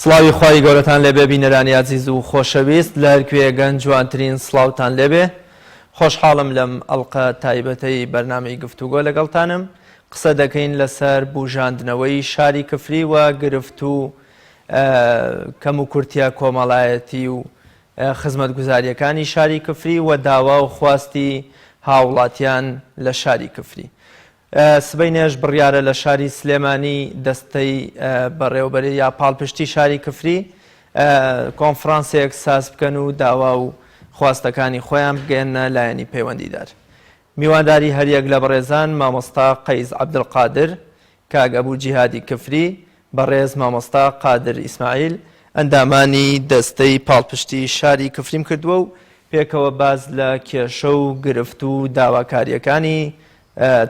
سڵاوی خوای گەورەتان لێبێ بینەرانی ئازیز و خۆشەویست لە هەرکوێ گەن جوانترین سڵاوتان لێبێ خۆشحاڵم لەم ئەڵقە تایبەتەی بەرنامەی گفتوگۆ لەگەڵتانم قسە دەکەین لەسەر بوژاندنەوەی شاری کفری و گرفت و کەم و کورتیە کۆمەڵایەتی و خزمەتگوزارییەکانی شاری کفری و داوا و خواستی هاوڵاتیان لە شاری کفری. سبەینێش بڕیارە لە شاری سلێمانی دەستەی بەڕێوەبەری یا پاڵپشتی شاری کفری کۆنفرانسێک ساز بکەن و داوا و خواستەکانی خۆیان بگەیەننە لایەنی پەیوەندیدار. میوانداری هەریەک لە بەڕێزان مامۆستا قەیس عەبدولقادر، کاک ئەبو جیهادی کفری، بەڕێز مامۆستا قادر ئیسماعیل، ئەندامانی دەستەی پاڵپشتی شاری کفریم کردووە و پێکەوە باس لە کێشە و گرفت و داواکارییەکانی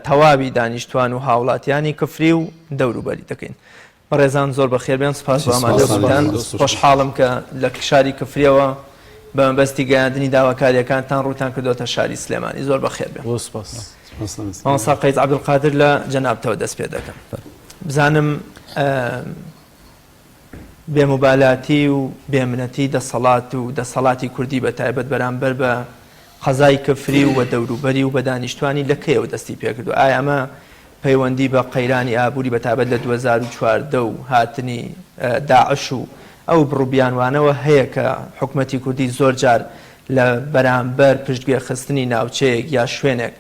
تەواوی دانیشتوان و هاوڵاتیانی کفری و دەوروبەری دەکەین. بەڕێزان زۆر بەخێربێن، سوپاس بۆ ئامادەبوونتان. خۆشحاڵم کە لە شاری کفریەوە بە مەبەستی گەیاندنی داواکارییەکانتان ڕووتان کردۆتە شاری سلێمانی. زۆر بەخێربێن. مامۆستا قەیس عەبدولقادر لە جەنابتەوە دەست پێ دەکەم. بزانم بێموبالاتی و بێمنەتی دەسەڵات و دەسەڵاتی کوردی بە تایبەت بەرامبەر بە قەزای کفری و دەوروبەری و بە دانیشتوانی لە کەیەوە دەستی پێکردووە؟ ئایا ئەمە پەیوەندی بە قەیرانی ئابووری بە تایبەت لە 2014 و هاتنی داعش و ئەو بڕوبیانوانەوە هەیە کە حکومەتی کوردی زۆر جار لە بەرامبەر پشتگوێ خستنی ناوچەیەک یا شوێنێک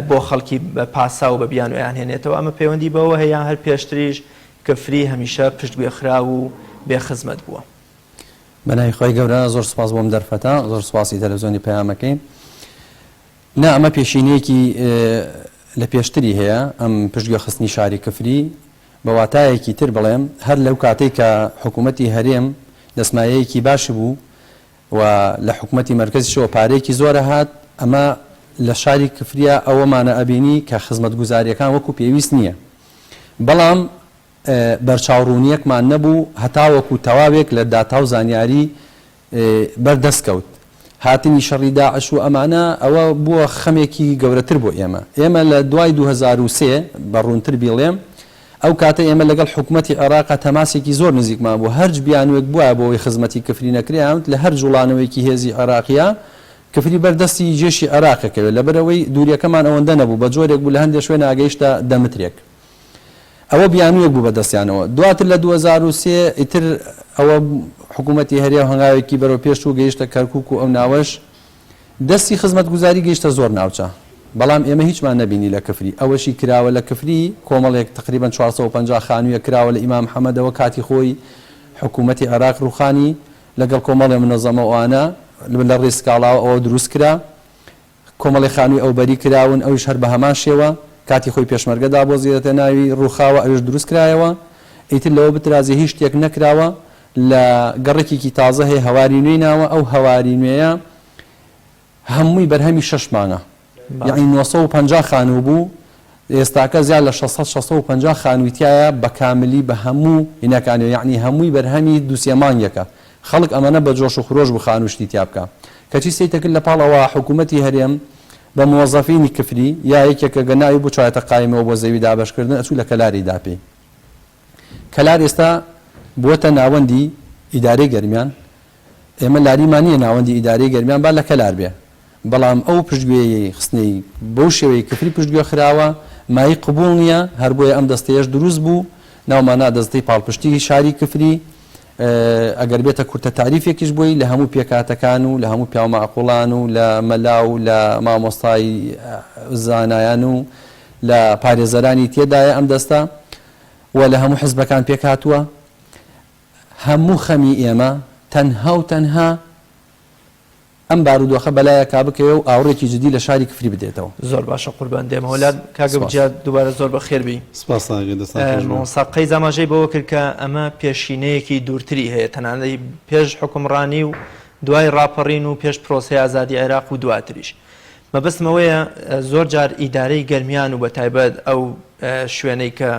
بۆ خەڵکی بە پاساو و بە بیانویان هێنێتەوە، ئەمە پەیوەندی بەوە هەیە یان هەر پێشتریش کفری هەمیشە پشتگوێ خراو و بێ خزمەت بووە؟ بەناوی خوای گەورە زۆر سوپاس بۆ ئەم دەرفەتە زۆر سوپاسی تەلەفزیۆنی پەیامەکەی نا ئەمە پێشینەیەکی لە پێشتری هەیە ئەم پشتگوێ خستنی شاری کفری بە واتایەکی تر بڵێم هەر لەو کاتەی کە حکوومەتی هەرێم دەسمایەیەکی باشی بوو و لە حکومەتی مەرکەزیشەوە پارەیەکی زۆر ئەهات، ئەمە لە شاری کفریا ئەوەمانە ئەبینی کە خزمەتگوزارییەکان وەکو پێویست نییە، بەڵام بەرچاوڕوونییەکمان نەبوو هەتاوەکو تەواوێک لە داتا و زانیاری بەر دەست کەوت. هاتنی شەڕی داعش و ئەمانە ئەوە بووە خەمێکی گەورەتر بۆ ئێمە. ئێمە لە دوای 2003 بە ڕوونتر بیڵێم، ئەو کاتە ئێمە لەگەڵ حکومەتی عێراقا تەماسێکی زۆر نزیکمان بوو، هەرچ بیانووێک بوایە بۆ ئەوەی خزمەتی کفری نەکرێ ئەمت لە هەر جوڵانەوەیەکی هێزی عێراقیا کفری بەر دەستی جێشی عێراق ئەکەوێت، لەبەرئەوەی دووریەکەمان ئەوەندە نەبوو، بە جۆرێک بوو لە هەندێ شوێنا گەیشتە دە مترێک. ئەوە بیانوویەک بوو بە دەستیانەوە. دواتر لە 2003 ئیتر ئەوە حکومەتی هەرێم هەنگاوێکی بەرەو پێش چوو گەیشتە کەرکوک و ئەو ناوەش، دەستی خزمەتگوزاری گەیشتە زۆر ناوچە بەڵام ئێمە هیچمان نەبینی لە کفری ئەوەشی کراوە لە کفری کۆمەڵێک تەقریبەن 450 خانوویە کراوە لە ئیمام حەمەدەوە کاتی خۆی حکوومەتی عێراق ڕووخانی لەگەڵ کۆمەڵێ منەزەمە ئەوانە لە ڕێی سکاڵاوە ئەوە دروست کرا کۆمەڵێ خانووی ئەوبەری کراون ئەویش هەر بە هەمان شێوە کاتی خۆی پێشمەرگە دابۆزیرێتە ناوی ڕووخاوە ئەویش دروست کرایەوە ئیتر لەوە بترازێ هیچ شتێک نەکراوە لە گەڕەکێکی تازە هەیە هەواری نوێی ناوە ئەو هەواری نوێیە هەمووی بەرهەمی شەش مانگە یەعنی 950 خانوو بوو ئێستاکە زیاد لە 600 650 خانووی تایە بە کاملی بە هەموو هینەکانیەوە یەعنی هەمووی بەرهەمی دوو سێ مانگێکە خەڵک ئەمەنە بە جۆش و خرۆش بوو خانوو شتی تیا بکا کەچی سەیتە کرد لە پاڵ ئەوە حکوومەتی هەرێم بە مۆزەفینی کفری یا یەکێکە گە ناوی بچوایەتە قایمەوە بۆ زەوی دابەشکردن ئەچوو لە کەلاری دا پێی کەلار ئێستا بووەتە ناوەندی ئیدارەی گەرمیان، ئێمە لاریمان نییە ناوەندی ئیدارەی گەرمیان با لە کەلار بێ، بەڵام ئەو پشتگوێیەی خستنەی بەو شێوەی کفری پشتگوێ خراوە مایەی قبوڵ نییە، هەر بۆیە ئەم دەستەیەش دروست بوو، ناومان نا دەستەی پاڵپشتیی شاری کفری، ئەگەر بێتە کورتە تاریفێکیش بۆی لە هەموو پێکهاتەکان و لە هەموو پیاوماقوڵان و لە مەلا و لە مامۆستای زانایان و لە پارێزەرانی تێدایە ئەم دەستە و لە هەموو حزبەکان پێکهاتووە. هەموو خەمی ئێمە تەنها و تەنها ئەم بارودۆخە بەلایەکا بکەوێ و ئاوڕێکی جدی لە شاری کفری بدرێتەوە. زۆر باشە قوربان دێمەوە لات کاک سپاس. جیاد دووبارە زۆر بەخێر بێی. سپاستان ئەکەین دەستان خۆش بێ. مامۆستا قەیس ئاماژەی بەوە کرد کە ئەمە پێشینەیەکی دوورتری هەیە تەنانەت پێش حوکمڕانی و دوای ڕاپەڕین و پێش پرۆسەی ئازادی عێراق و دواتریش. مەبەستم ئەوەیە زۆر جار ئیدارەی گەرمیان و بەتایبەت ئەو شوێنەی کە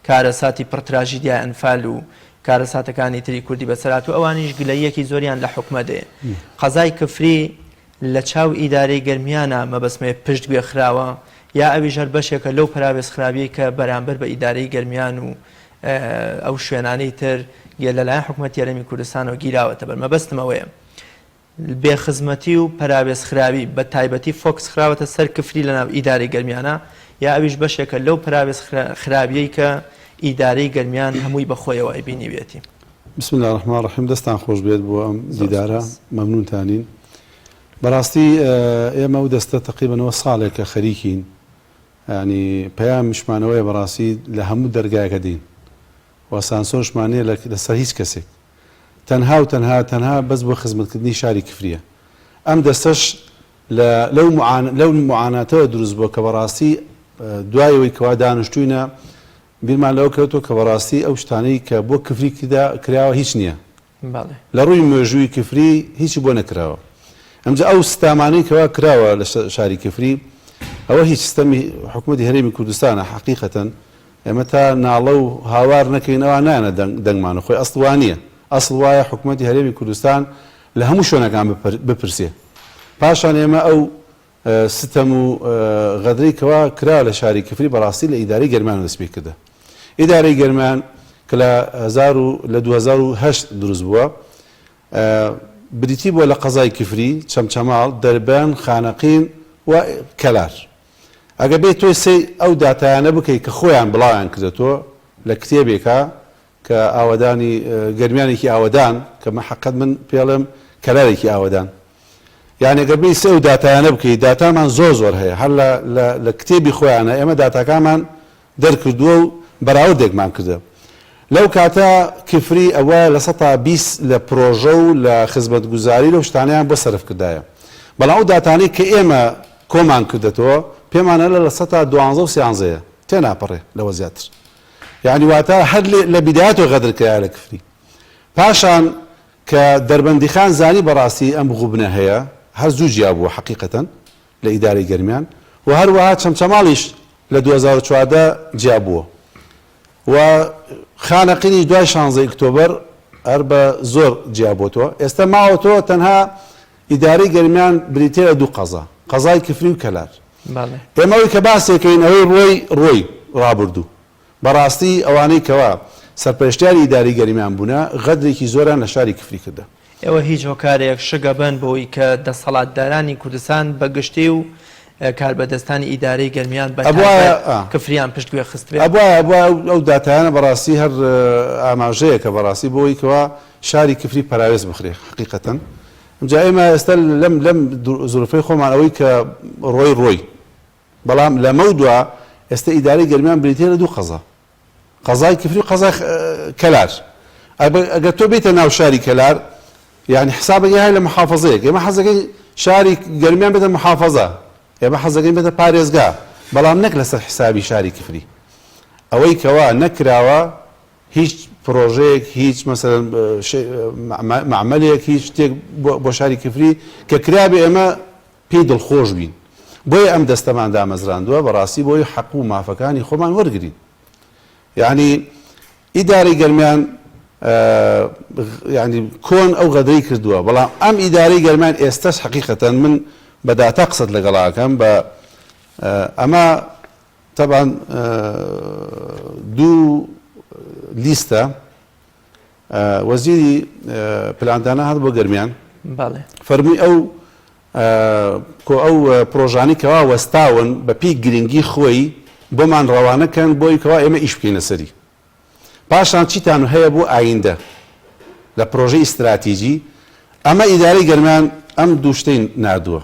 کارەساتی پڕ تراژیدیای ئەنفال و کارەساتەکانی تری کوردی بەسەر هاتوو ئەوانیش گلەییەکی زۆریان لە حکومەت هەیە قەزای کفری لە چاو ئیدارەی گەرمیانە مەبەستمەیە پشت گوێ خراوە یا ئەویش هەر بەشێکە لەو پەراوێزخراویەی کە بەرامبەر بە ئیدارەی گەرمیان و ئەو شوێنانەی تر لەلایەن حکومەتی هەرێمی کوردستانەوە گیراوەتە بەر. مەبەستم ئەوەیە بێ خزمەتی و پەراوێز خراوی بە تایبەتی فۆکس خراوەتە سەر کفری لەناو ئیدارەی گەرمیانە یا ئەویش بەشێکە لەو پەراوێز خراویەی کە ئیدارەی گەرمیان هەمووی بە خۆیەوە ئەیبینیویەتی. بسم اللە الرحمن الرحیم دەستان خۆش بێت بۆ ئەم دیدارە مەمنونتانین بەڕاستی ئێمە ئەو دەستە تەقریبەن ساڵێکە خەریکین یانی پەیامیشمان ئەوەیە بەڕاستی لە هەموو دەرگایەکە دێین و سانسۆرشمان نییە لەسەر هیچ کەسێک تەنها و تەنها تەنها بەس بۆ خزمەتکردنی شاری کفریە ئەم دەستەش لە لەو لەو معاناتەوە دروست بووە کە بەڕاستی دوای ئەوەی کەوا دانیشتوینە بیرمان لەوە کەوتەوە کە بەڕاستی ئەو شتانەی کە بۆ کفری کراوە هیچ نییە بەڵێ. لە ڕووی مێژووی کفری هیچی بۆ نەکراوە. ئەمجا ئەو ستامانەی کەوا کراوە لە شاری کفری ئەوە هیچ ستەمی حکومەتی هەرێمی کوردستانە حەقیقەتەن ئێمە تا ناڵە و هاوار نەکەین ئەوان نایەنە دەنگ دەنگمان و خۆی ئەسڵ وا نییە ئەسڵ وایە حکومەتی هەرێمی کوردستان لە هەموو شوێنەکان بپرسێ پاشان ئێمە ئەو ستەم و غەدرەی کەوا کرا لە شاری کفری بەڕاستی لە ئیدارەی گەرمیانەوە دەست پێ کردە. ئیدارەی گەرمیان کە لە هەزار و لە 2008 دروست بووە بریتی بووە لە قەزای کفری، چەمچەماڵ، دەربەند، خانەقین و کەلار. ئەگەر بێی تۆ سەی ئەو داتایانە بکەی کە خۆیان بڵاویان کردەتۆ لە کتێبێکا کە ئاوەدانی گەرمیانێکی ئاوەدان کە من حەقەت من پێڵێم کەلارێکی ئاوەدان یانی گەر بێی سەی ئەو داتایانە بکەی داتامان زۆر زۆر هەیە هەر لە لە لە کتێبی خۆیانە ئێمە داتاکانمان دەرکردووە و بەراوردێکمان کردە لەو کاتە کفری ئەوە 20% لە پرۆژە و لە خزمەتگوزاری لەو شتانەیان بۆ سەرف کردایە بەڵام ئەو داتانەی کە ئێمە کۆمان کردەتەوە پێمانە لە 12% و سیانزەیە تێناپەڕێ لەوە زیاتر یانی واتە هەر لە بیدایەتەوە غەدر کرایە لە کفری پاشان کە دەربەندیخان زانی بەڕاستی ئەم غوبنە هەیە هەر زوو جیا بووە حەقیقەتەن لە ئیدارەی گەرمیان و هەروەها چەمچەماڵیش لە 2014 جیا بووە و خانەقینیش دوای شانزەی ئۆکتۆبەر هەر بە زۆر جیا بۆتەوە ئێستا ماوەتەوە تەنها ئیدارەی گەرمیان بریتیە لە دوو قەزا قەزای کفری و کەلار ئێمە ئەوەی کە باسێکەین ئەوەی ڕۆی ڕۆی ڕابردوو بەڕاستی ئەوانەی کەوا سەرپەرشتیاری ئیداری گەرمیان بوونە غەدرێکی زۆریان لە شاری کفری کردە. ئێوە هیچ هۆکارێک شک ئەبەن بۆی کە دەسەڵاتدارانی کوردستان بە گشتی و کاربەدەستانی ئیدارەی گەرمیان بە تایبەت کفریان پشتگوێ خستبێ؟ ئەبوایە ئەبوایە ئەو داتایانە بەڕاستی هەر ئاماژەیەکە بەڕاستی بۆی کەوا شاری کفری پەراوێز بخرێ حەقیقەتەن ئمجا ئێمە ئێستا لەم لەم زروفەی خۆمان ئەوەی کە ڕۆی ڕۆی بەڵام لەمەو دوا ئێستا ئیدارەی گەرمیان بریتیە لە دوو قەزا قەزای کفری و قەزای کەلار ئەگەر تۆ بێیتە ناو شاری کەلار یعنی حسابێک هەیە لە محافظەیەک ئێمە حەزەکەین شاری گەرمیان بێتە محافظە ئێمە حەزەکەین بێتە پارێزگا بەڵام نەک لەسەر حسابی شاری کفری ئەوەی کەوا نەکراوە هیچ پرۆژەیەک هیچ مەسەلەن مەعمەلێک هیچ شتێک بۆ شاری کفری کە کرابێ ئێمە پێی دڵخۆش بین بۆیە ئەم دەستەمان دامەزراندووە بەڕاستی بۆی حەق و مافەکانی خۆمان وەرگرین یعنی ئیدارەی گەرمیان یعنی کۆن ئەو غەدرەی کردووە بەڵام ئەم ئیدارەی گەرمیان ئێستاش حەقیقەتەن من بە داتا قسەت لەگەڵاکەم بە ئەمە تەبعەن دوو لیستە وەزیری پلاندانان هات بۆ گەرمیان فەرمووی ئەو کۆ ئەو پرۆژانی کەوا وەستاون بە پێی گرنگی خۆی بۆمان ڕەوانە کەن بۆی کەوا ئێمە ئیش بکەینە سەری پاشان چیتان هەیە بۆ ئایندە لە پرۆژەی ئیستراتیجی ئەمە ئیدارەی گەرمیان ئەم دوو شتەی ناردووە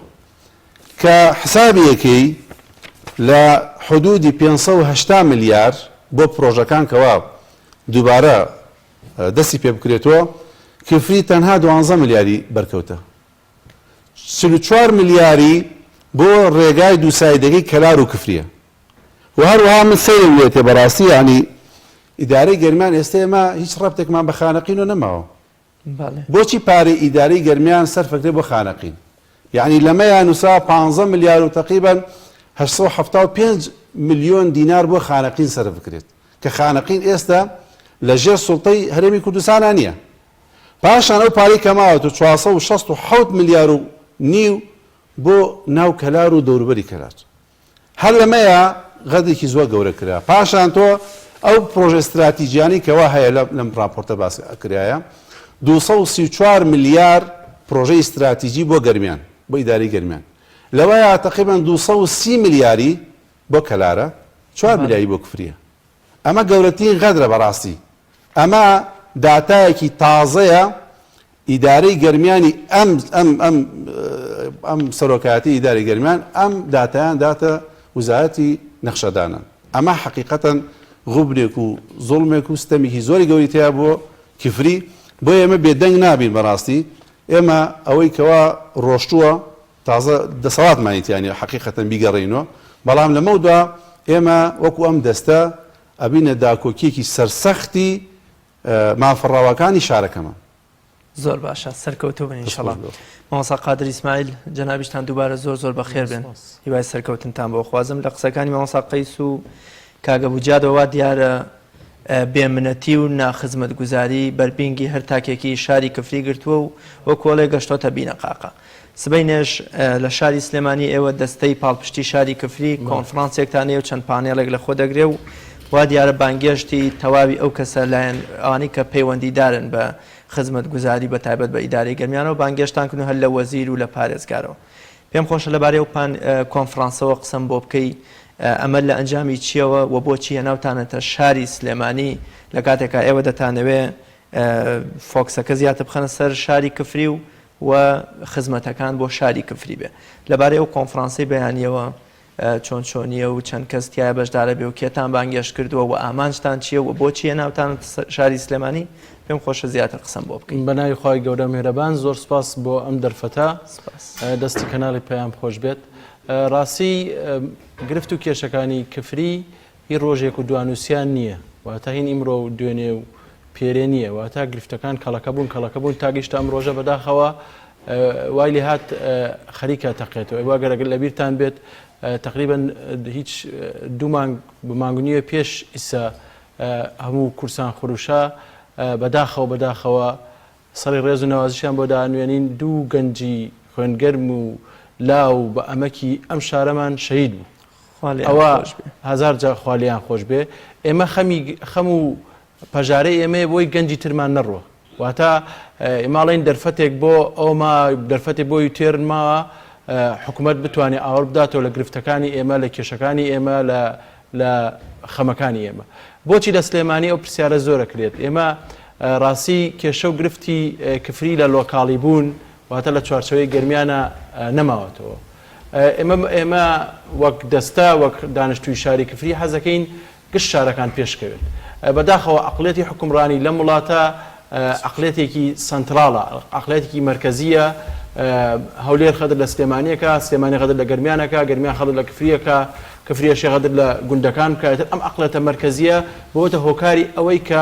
کە حسابی ئەکەی لە حدودی 580 ملیار بۆ پرۆژەکان کەوا دووبارە دەستی پێ بکرێتەوە کفری تەنها دوانزە ملیاری بەرکەوتە 44 ملیاری بۆ ڕێگای دووسایدەکەی کەلار و کفریە و هەروەها من سەیرم لێتێ بەڕاستی یانی ئیدارەی گەرمیان ئێستا ئێمە هیچ ڕەبتێکمان بە خانەقینەوە نەماوە بۆچی پارەی ئیدارەی گەرمیان سەرفەکرێ بۆ خانەقین یانی لەمەیا نوسراوە پانزە ملیار و تەقریبەن 875 ملیۆن دینار بۆ خانەقین سەرف بکرێت کە خانەقین ئێستا لە ژێر سوڵتەی هەرێمی کوردستانا نییە پاشان ئەو پارەی کە ماوەتەوە 467 ملیار و نیو بۆ ناو کەلار و دەوروبەری کەلار هەر لەمەیا غەدرێکی زۆر گەورە کرا. پاشان تۆ ئەو پرۆژە ستراتیجیانەی کەوا هەیە لەم راپۆرتە باس کرایە 234 ملیار پرۆژەی ستراتیجی بۆ گەرمیان بۆ ئیدارەی گەرمیان لەوەیە تقریبا 230 ملیاری بۆ کەلارە 4 ملیاری بۆ کفریە ئەمە گەورەترین غەدرە بەڕاستی ئەمە داتایەکی تازەیە ئیدارەی گەرمیانی ئەم ئەم ئەم ئەم سەرۆکایەتی ئیداری گەرمیان ئەم داتایان داتە وزارەتی نەخشەدانان ئەمە حەقیقەتەن غوبنێک و زوڵمێک و ستەمێکی زۆری گەوری تیا بۆ کفری بۆ ئێمە بێدەنگ نابین بەڕاستی ئێمە ئەوەی کەوا ڕۆشتووە تازە دەسەڵاتمانی تیا نیە حەقیقەتەن بیگەڕێینەوە بەڵام لەمەودا ئێمە وەکو ئەم دەستە ئەبینە داکۆکیەکی سەرسەختی مافە ڕەواکانی شارەکەمان. زۆر باشە سەرکەوتوو بن ئینشەڵا. مامۆستا قادر ئیسماعیل جەنابیشتان دووبارە زۆر زۆر بەخێر بێن هیوای سەرکەوتنتان بۆ خوازم لە قسەکانی مامۆستا قەیس و کاک ئەبوجادەوە وا دیارە بێمنەتی و ناخزمەتگوزاری بەربینگی هەر تاکێکی شاری کفری گرتووە و وەک کۆڵێ گەشتۆتە بینەقاقە. سبەینێش لە شاری سلێمانی ئێوە دەستەی پاڵپشتی شاری کفری کۆنفرانسێکتان هەیە و چەند پانێڵێک لە خۆ دەگرێ و وا دیارە بانگێشتی تەواوی ئەو کەسە لایەن ئەوانەی کە پەیوەندیدارن بە خزمەتگوزاری بە تایبەت بە ئیدارەی گەرمیانەوە بانگێشتان کردن هەر لە وەزیر و لە پارێزگارەوە. پێم خۆشە لەبارەی ئەو پان کۆنفرانسەوە قسەم بۆ بکەی ئەمە لە ئەنجامی چییەوە و بۆچی هێناوتانەتە شاری سلێمانی لە کاتێکا ئێوە دەتانەوێ فۆکسەکە زیاتر بخەنە سەر شاری کفری و و خزمەتەکان بۆ شاری کفری بێ. لەبارەی ئەو کۆنفرانسەی بەیانییەوە چۆن چۆنییە و چەند کەس تیایا بەشدارە بێ و کێتان بانگێشت کردووە و ئامانجتان چییە و بۆچی هێناوتانەتە شاری سلێمانی پێم خۆشە زیاتر قسەم بۆ بکەی. بەناوی خوای گەورە میهرەبان زۆر سوپاس بۆ ئەم دەرفەتە سپاس. دەستی کەناڵی پەیام خۆش بێت. ڕاستی گرفت و کێشەکانی کفری هی ڕۆژێک و دوانووسیان نییە، واتە هین ئیمڕۆ و دوێنێ و پێرێ نییە، واتە گرفتەکان کەڵەکە بوون کەڵەکە بوون تا گەیشتە ئەم ڕۆژە بەداخەوە وای لێهات خەریکە تەقێتەوە. ئێوە گەر لەبیرتان بێت تەقریبەن هیچ دوو مانگ بە مانگ و نیوێ پێش ئیسە هەموو کورسان خروشا بەداخەوە بەداخەوە سەری ڕێز و نەوازشیان بۆ دانوێنین دوو گەنجی خوێنگەرم و لاو بە ئەمەکی ئەم شارەمان شەهید بوو. ئەوە هەزار جار خوا لێیان خۆش بێ ئێمە خەمی خەم و پەژارەی ئێمەیە بۆی گەنجی ترمان نەڕوە واتە ئێماڵین دەرفەتێک بۆ ئەوما دەرفەتێک بۆ یوتێرن ماوە حکوومەت بتوانێت ئاوەڕ بداتەوە لە گرفتەکانی ئێمە لە کێشەکانی ئێمە لە لە خەمەکانی ئێمە بۆچی لە سلێمانی ئەو پرسیارە زۆرە کرێت ئێمە ڕاستی کێشە و گرفتی کفری لە لۆکاڵی بوون واتە لە چوارچەوەی گەرمیانە نەماوەتەوە ئێمە ئێمە وەک دەستە وەک دانیشتووی شاری کفری حەزەکەین گشت شارەکان پێشکەوێت. بەداخەوە عەقڵیەتی حوکمڕانی لەم وڵاتە عەقڵیەتێکی سەنتراڵە، عەقڵیەتێکی مەرکەزییە، هەولێر غەدر لە سلێمانی ئەکا، سلێمانی غەدر لە گەرمیان ئەکا، گەرمیان غەدر لە کفری ئەکا، کفری ئەشێ غەدر لە گوندەکان بکا، ئیتر ئەم عەقڵیەتە مەرکەزییە بۆتە هۆکاری ئەوەی کە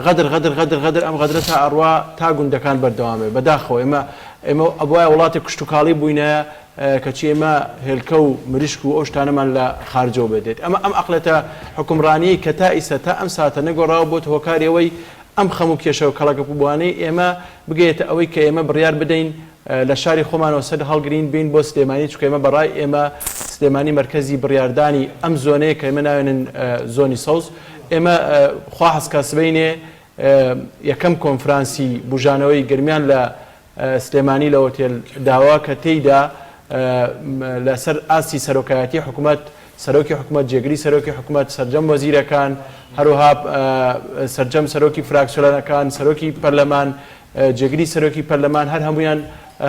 غەدر غەدر غەدر غەدر ئەم غەدرە تا ئەڕوا تا گوندەکان بەردەوام بێ. بەداخەوە ئێمە ئێمە ئەبوایە وڵاتێک کشتوکاڵی بووینایە، کەچی ئێمە هێلکە و مریشک و ئەو شتانەمان لە خارجەوە بێ دێت. ئەمە ئەم عەقڵێتە حوکمڕانیەی کە تا ئیستا تا ئەم ساتە نەگۆڕاوە بۆتە هۆکاری ئەوەی ئەم خەم و کێشە و کەڵەکەبووانەی ئێمە بگەیەتە ئەوەی کە ئێمە بڕیار بدەین لە شاری خۆمانەوە سەر هەڵگرین بێین بۆ سلێمانی چونکە ئێمە بە ڕای ئێمە سلێمانی مەرکەزی بڕیاردانی ئەم زۆنەیە کە ئێمە ناوێنن زۆنی سەوز ئێمە خوا حەزکا سبەینێ یەکەم کۆنفرانسی بوژانەوەی گەرمیان لە سلێمانی لە ئۆتێل داوە کە تێیدا لەسەر ئاستی سەرۆکایەتی حکومەت، سەرۆکی حکومەت، جێگری سەرۆکی حکومەت، سەرجەم وەزیرەکان، هەروەها سەرجەم سەرۆکی فراکسیۆنەکان، سەرۆکی پەرلەمان، جێگری سەرۆکی پەرلەمان هەر هەموویان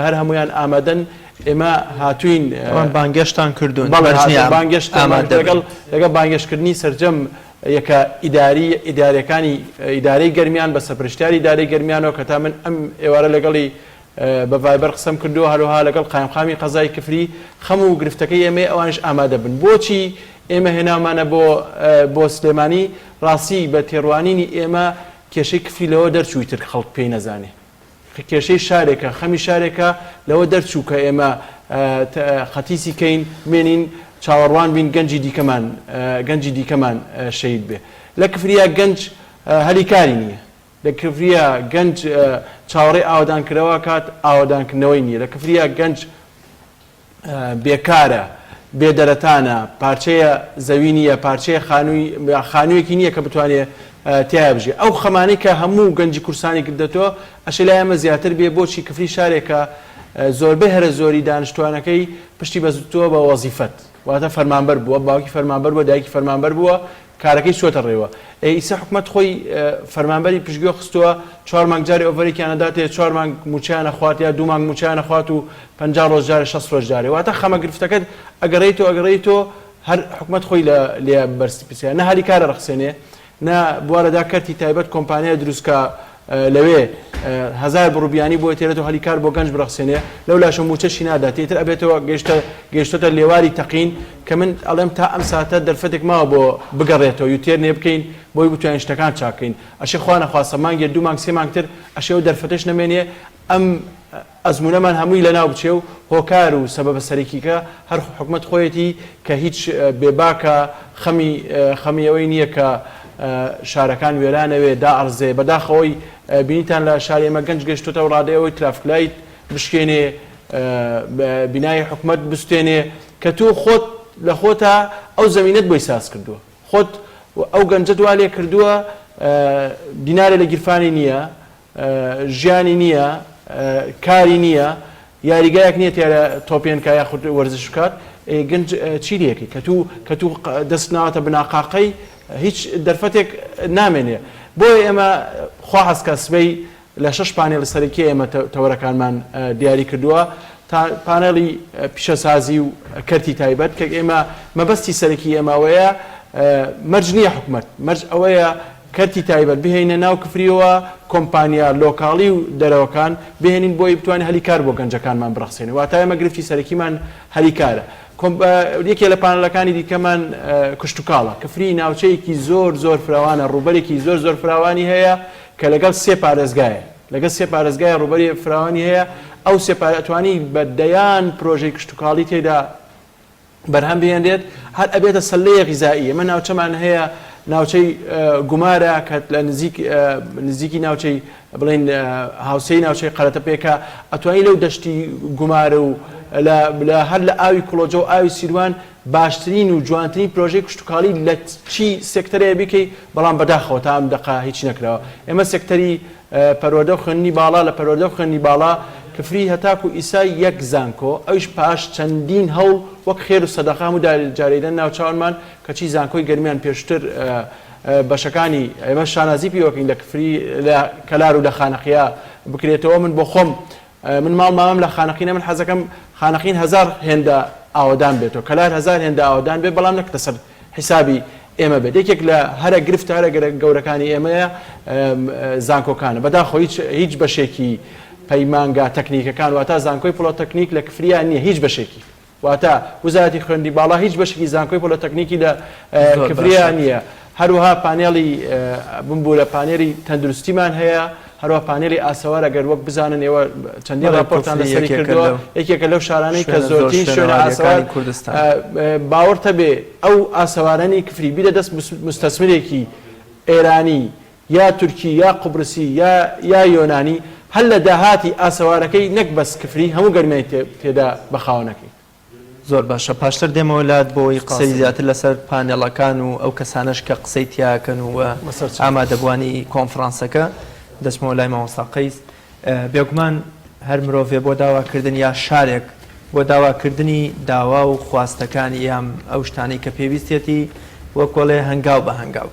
هەر هەموویان ئامادەن. ئێمە هاتووین. ئەوان بانگێشتان کردوون، بەڵێ مەرج نییە هاتوون، بانگێشتمان ئامادە بن. لەگەڵ لەگەڵ بانگێشتکردنی سەرجەم یەکە ئیداری ئیدارەکانی ئیدارەی گەرمیان بە سەرپەرشتیاری ئیدارەی گەرمیانەوە کە تا من ئەم ئێوارە لەگەڵی بە ڤایبەر قسەم کردووە هەروەها لەگەڵ قایمقامی قەزای کفری خەم و گرفتەکەی ئێمەی ئەوانیش ئامادە بن بۆچی ئێمە هێناومانە بۆ بۆ سلێمانی ڕاستی بە تێڕوانینی ئێمە کێشەی کفری لەوە دەرچووی تر خەڵک پێی نەزانێ کێشەی شارێکە، خەمی شارێکە، لەوە دەرچوو کە ئێمە قەتیسی کەین، بمێنین چاوەڕوان بین گەنجی دیکەمان گەنجی دیکەمان شەهید بێ. لە کفریا گەنج هەلی کاری نییە. لە کفریا گەنج چاوەڕێی ئاوەدانکرەوە کات، ئاوەدانکردنەوەی نییە. لە کفریا گەنج بێکارە. بێ دەرەتانە، پارچەیە زەوی نییە، پارچەیە خانووی خانوویەکی نییە کە بتوانێ تیایا بژی. ئەو خەمانەی کە هەموو گەنجی کوردستانی گرتەتۆ، ئەشێ لای ئێمە زیاتر بێ، بۆچی کفری شارێکە زۆربەی هەرە زۆری دانیشتوانەکەی پشتی بەستووە بە وەزیفەت، واتە فەرمانبەر بووە، باوکی فەرمانبەر بووە، دایکی فەرمانبەر بووە، کارەکەی چووەتە ڕێوە. ئێ ئیسە حکومەت خۆی فەرمانبەری پشتگوێ خستووە، چوار مانگ جارێ ئۆڤەرێکیان ئەداتێ، چوار مانگ مووچەیان ئەخوات یا دوو مانگ مووچەیان ئەخوات و 50 ڕۆژ جارێ 60 ڕۆژ جارێ. واتە خەمە گرفتەکەت ئەگەڕێیتەوە ئەگەڕێیتەوە هەر حکومەت خۆی لە لێ بەرپرسیارە. نە هەلی کار ئەڕەخسێنێ، نە بوارەدا کەرتی تایبەت کۆمپانیای دروست کا لەوێ هەزار بڕ بیانی بۆ تێرێتەوە هەلی کار بۆ گەنج بڕەخسێنێ لەو لاشە مووچەشی نادات ئیتر ئەبێتەوە گەیشتە گەیشتۆتە لێواری تەقین کە من ئەڵێم تا ئەم ساتە دەرفەتێک ماوە بۆ بگەڕێتەوە U-turn ێ بکەین بۆی بتوانین شتەکان چاکەین ئەشێ خوا نەخواستە مانگێ دوو مانگ سێ مانگ تر ئەشێ ئەو دەرفەتەش نەمێنێ ئەم ئەزموونەمان هەمووی لەناو بچێ و هۆکار و سەبەبە سەرەکیکە هەر حکومەت خۆیەتی کە هیچ بێباکە خەمی خەمی ئەوەی نییە کە شارەکان وێرانەوێ دائەڕزێ بەداخەوەی بینیتان لە شاری ئێمە گەنج گەشتۆتە و ڕادەی ئەوەی traffic light بشکێنێ بینای حکومەت بستێنێ کە تۆ خۆت لە خۆتا ئەو زەمینەت بۆی ساز کردووە خۆت ئەو گەنجەت وا لێ کردووە دینارێ لە گیرفانی نییە ژیانی نییە، کاری نییە، یاریگایەک نییە تیایدا تۆپێن کا یاخود وەرزش بکات، ئێ گەنج چی لێکەی کە تو کە تو دەست ناوەتە بناقاقەی هیچ دەرفەتێک نامێنێ. بۆیە ئێمە خوا حەزکا سبەی لە شەش پانێڵی سەرەکی ئێمە تەوەرەکانمان دیاری کردووە تا پانێڵی پیشەسازی و کەرتی تایبەت کە ئێمە مەبەستی سەرەکی ئێمە ئەوەیە مەرج نییە حکومەت مەرج ئەوەیە کەرتی تایبەت بهێنینە ناو کفریەوە، کۆمپانیا لۆکاڵی و دەرەوەکان بهێنین بۆی بتوانین هەلی کار بۆ گەنجەکانمان بڕەخسێنین، واتە ئێمە گرفتی سەرەکیمان هەلی کارە. یەکێ لە پانێڵەکانی دیکەمان کشتوکاڵە، کفری ناوچەیەکی زۆر زۆر فراوانە، ڕووبەرێکی زۆر زۆر فراوانی هەیە کە لەگەڵ سێ پارێزگایە، لەگەڵ سێ پارێزگایە ڕووبەری فراوانی هەیە، ئەو سێ پارێ ئەتوانی بە دەیان پرۆژەی کشتوکاڵی تێدا بەرهەم بهێنرێت هەر ئەبێتە سەلەیە غیزایی ئێمە ناوچەمان هەیە ناوچەی گومارە کە لە نزیک نزیکی ناوچەی بڵین هاوسێی ناوچەی قەرەتەپێکە ئەتوانی لەو دەشتی گومارە و لە هەر لە ئاوی کوڵۆجە و ئاوی سیروان باشترین و جوانترین پرۆژەی کشتتوکاڵی لە چی سێکتەرەیە بیکەی بەڵام بەداخەوە تا ئەم دەقە هیچ نەکراوە ئێمە سێکتەری پەروەردە و خوێندنی باڵا، لە پەروەردە و خوێندنی باڵا کفری هەتاکو ئیسا یەک زانکۆ، ئەویش پاش چەندین هەوڵ وەک خێر و سەدەقە هەموو جارێ دەن ناو چاونمان، کەچی زانکۆی گەرمیان پێشتر بەشەکانی ئێمە شانازی پیوەکەین لە کفری لە کەلار و لە خانەقیا بکرێتەوە، من بۆ خۆم من ماڵ مامم لە خانەقینە من حەزەکەم خانەقین هەزار هێندە ئاوەدان بێتەوە کەلار هەزار هێندە ئاوەدان بێت بەڵام نەک لەسەر حیسابی ئێمە بێت یەکێک لە هەرە گرفتە هەرە گەورەکانی ئێمەیە زانکۆکانە بەداخەوە هیچ هیچ بەشێکی پەیمانگا تەکنیکەکان واتا زانکۆی پۆلۆتەکنیک لە کفریا نییە هیچ بەشێکی واتە وزارەتی خوێندنی باڵا هیچ بەشێکی زانکۆی پۆلۆتەکنیکی لە کفریا نییە. هەروەها پانێڵی بمبورە پانێلی تەندروستیمان هەیە، هەروەها پانێلی ئاسەوار ئەگەر وەک بزانن ئێوە چەندین ڕاپۆرتان لەسەری کردووە، یەکێکە لەو شارانەی کە زۆرترین شوێنە ئاسەوار باوەڕتە بێ ئەو ئاسەوارانی کفری بیدە دەست مستەسمرێکی ئێرانی یا تورکی یا قوبرسی یا یا یۆنانی هەر لە داهاتی ئاسەوارەکەی نەک بەس کفری هەموو گەرمیای تێدا بە خاوەنەکەی. زۆر باشە پاشتر دێمەوە لات بۆ ئەوەی قسەی زیاتر لەسەر پانێڵەکان و ئەو کەسانەش کە قسەی تیاکەن و ئامادەبووانی کۆنفرانسەکە دەچمەوە لای مامۆستا قەیس بێگومان هەر مرۆڤێ بۆ داواکردن یا شارێک بۆ داواکردنی داوا و خواستەکانی یان ئەو شتانەی کە پێویستێتی وەکۆڵێ هەنگاو بە هەنگاو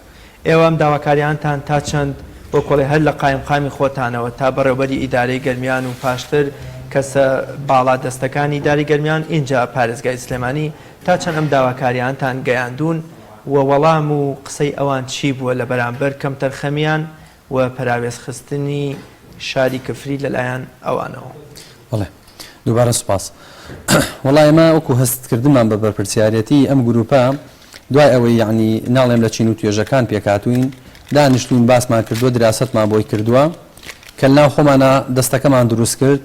ئێوە ئەم داواکاریانتان تا چەند وەکۆڵێ هەر لە قایمقامی خۆتانەوە تا بەڕێوبەری ئیدارەی گەرمیان و پاشتر کەسە باڵا دەستەکانی ئیداری گەرمیان ئینجا پارێزگای سلێمانی تا چەند ئەم داواکاریانتان گەیاندوون و وەڵام و قسەی ئەوان چی بووە لە بەرامبەر کەمتەرخەمیان و پەراوێزخستنی شاری کفری لەلایەن ئەوانەوە؟ بەڵێ دووبارە سوپاس. وەڵا ئێمە وەکو هەستکردنمان بە بەرپرسیارێتی ئەم گروپە دوای ئەوەی یەعنی ناڵێم لە چین و توێژەکان پێکهاتووین دانیشتووین باسمان کردووە دراسەتمان بۆی کردووە کە لەناو خۆمانا دەستەکەمان دروست کرد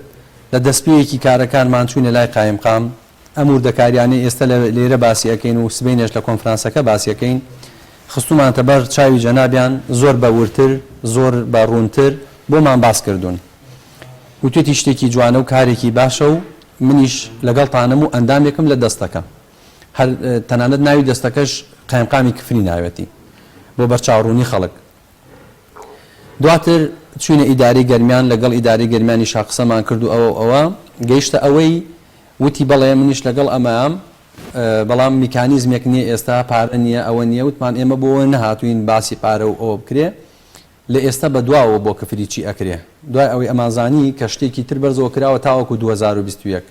لە دەستپێکی کارەکانمان چووینە لای قایمقام ئەم وردەکاریانەی ئێستە لە لێرە باسی ئەکەین و سبەینێش لە کۆنفرانسەکە باسی ئەکەین خستوومانتە بەر چاوی جەنابیان زۆر بە وردتر زۆر بە ڕوونتر بۆمان باس کردوون وتوێتی شتێکی جوانە و کارێکی باشە و منیش لەگەڵتانم و ئەندامێکم لە دەستەکە. هەر تەنانەت ناوی دەستەکەش قایمقامی کفری ناوێتی بۆ بەرچاوڕوونی خەڵک. دواتر چوینە ئیدارەی گەرمیان لەگەڵ ئیدارەی گەرمیانیشا قسەمان کرد و ئەوەو ئەوە گەیشتە ئەوەی وتی بەڵێ منیش لەگەڵ ئەمەیام بەڵام میکانیزمێک نیە ئێستا پارە نیە ئەوە نیە وتمان ئێمە بۆ نەهاتوین باسی پارە و ئەوە بکرێ لە ئێستا بە دواوە بۆ کفری چی ئەکرێ دوای ئەوەی ئەمانزانی کە شتێکی تر بەرزەوە کراوە تاوەکو 2021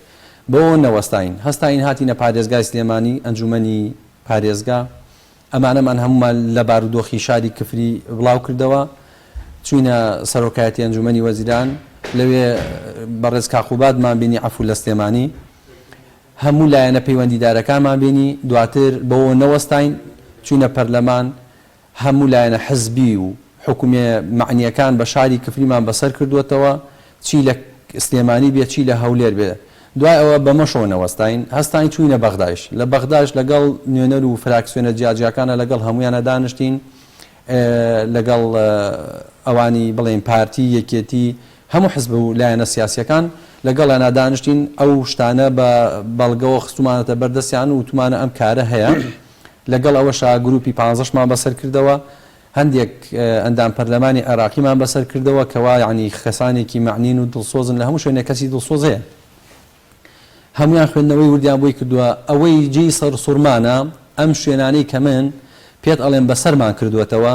بەوەوە نەوەستاین هەستاین هاتینە پارێزگای سلێمانی ئەنجومەنی پارێزگا ئەمانەمان هەموومان لە بارودۆخی شاری کفری بڵاو کردەوە، چووینە سەرۆکایەتی ئەنجوومەنی وەزیران، لەوێ بەڕێز کاک قوبادمان بینی عەفو لە سلێمانی، هەموو لایەنە پەیوەندیدارەکانمان بینی، دواتر بەوە نەوەستاین، چووینە پەرلەمان، هەموو لایەنە حزبی و حکومیە مەعنیەکان بە شاری کفریمان بەسەر کردووەتەوە، چی لە سلێمانی بێ چی لە هەولێر بێ. دوای ئەوە بەمەشەوە نەوەستاین، هەستاین چووینە بەغدایش. لە بەغداش لەگەڵ نوێنەر و فراکسیۆنە جیاجیاکانا لەگەڵ هەموویانا دانیشتین، لەگەڵ ئەوانی بڵێین پارتی، یەکێتی، هەموو حزب و لایەنە سیاسییەکان لەگەڵیانا دانیشتین، ئەو شتانە بە بەڵگەوە خستوومانەتە بەردەستیان و وتوومانە ئەم کارە هەیە. لەگەڵ ئەوەشا گرووپی پانزەشمان بەسەر کردەوە. هەندێک ئەندام پەرلەمانی عێراقیمان بەسەر کردەوە کەوا یەعنی کەسانێکی مەعنین و دڵسۆزن لە هەموو شوێنێک کەسی دڵسۆز هەیە هەموویان خوێندنەوەی وردیان بۆی کردووە ئەوەی جێی سەرسوڕمانە ئەم شوێنانەی کە من پێت ئەڵێم بەسەرمان کردووەتەوە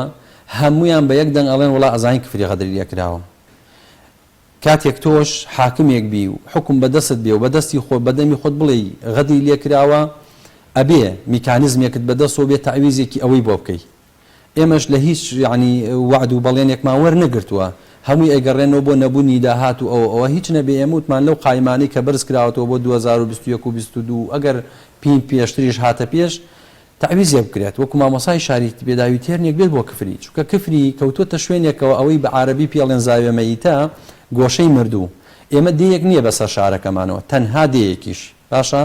هەموویان بە یەک دەنگ ئەڵێن وەڵا ئەزانین کفری غەدری لێکراوە کاتێک تۆش حاکمێک بی و حوکم بە دەستت بێ و بە دەستی خۆت بە دەمی خۆت بڵێی غەدری لێکراوە ئەبێ میکانزمێکت بە دەستەوە بێ تەعویزێکی ئەوەی بۆ بکەی ئێمەش لە هیچ یەعنی وەعد و بەڵێنێکمان وەرنەگرتووە، هەمووی ئەیگەڕێنەوە بۆ نەبوونی داهات و ئەوە ئەوە، هیچ نەبێ ئێمە وتمان لەو قایمانەی کە بەرز کراوەتەوە بۆ 2021 و 22 ئەگەر پین پێشتریش هاتە پێش تەعویزێک بکرێت وەکو مامۆسای شاری پێداوی تێرنێک بێت بۆ کفری چونکە کفری کەوتووەتە شوێنێکەوە ئەوەی بە عارەبی پێی ئەڵێن زاویە مەیتە گۆشەی مردوو ئێمە دێیەک نییە بەسەر شارەکەمانەوە تەنها دێیەکیش باشە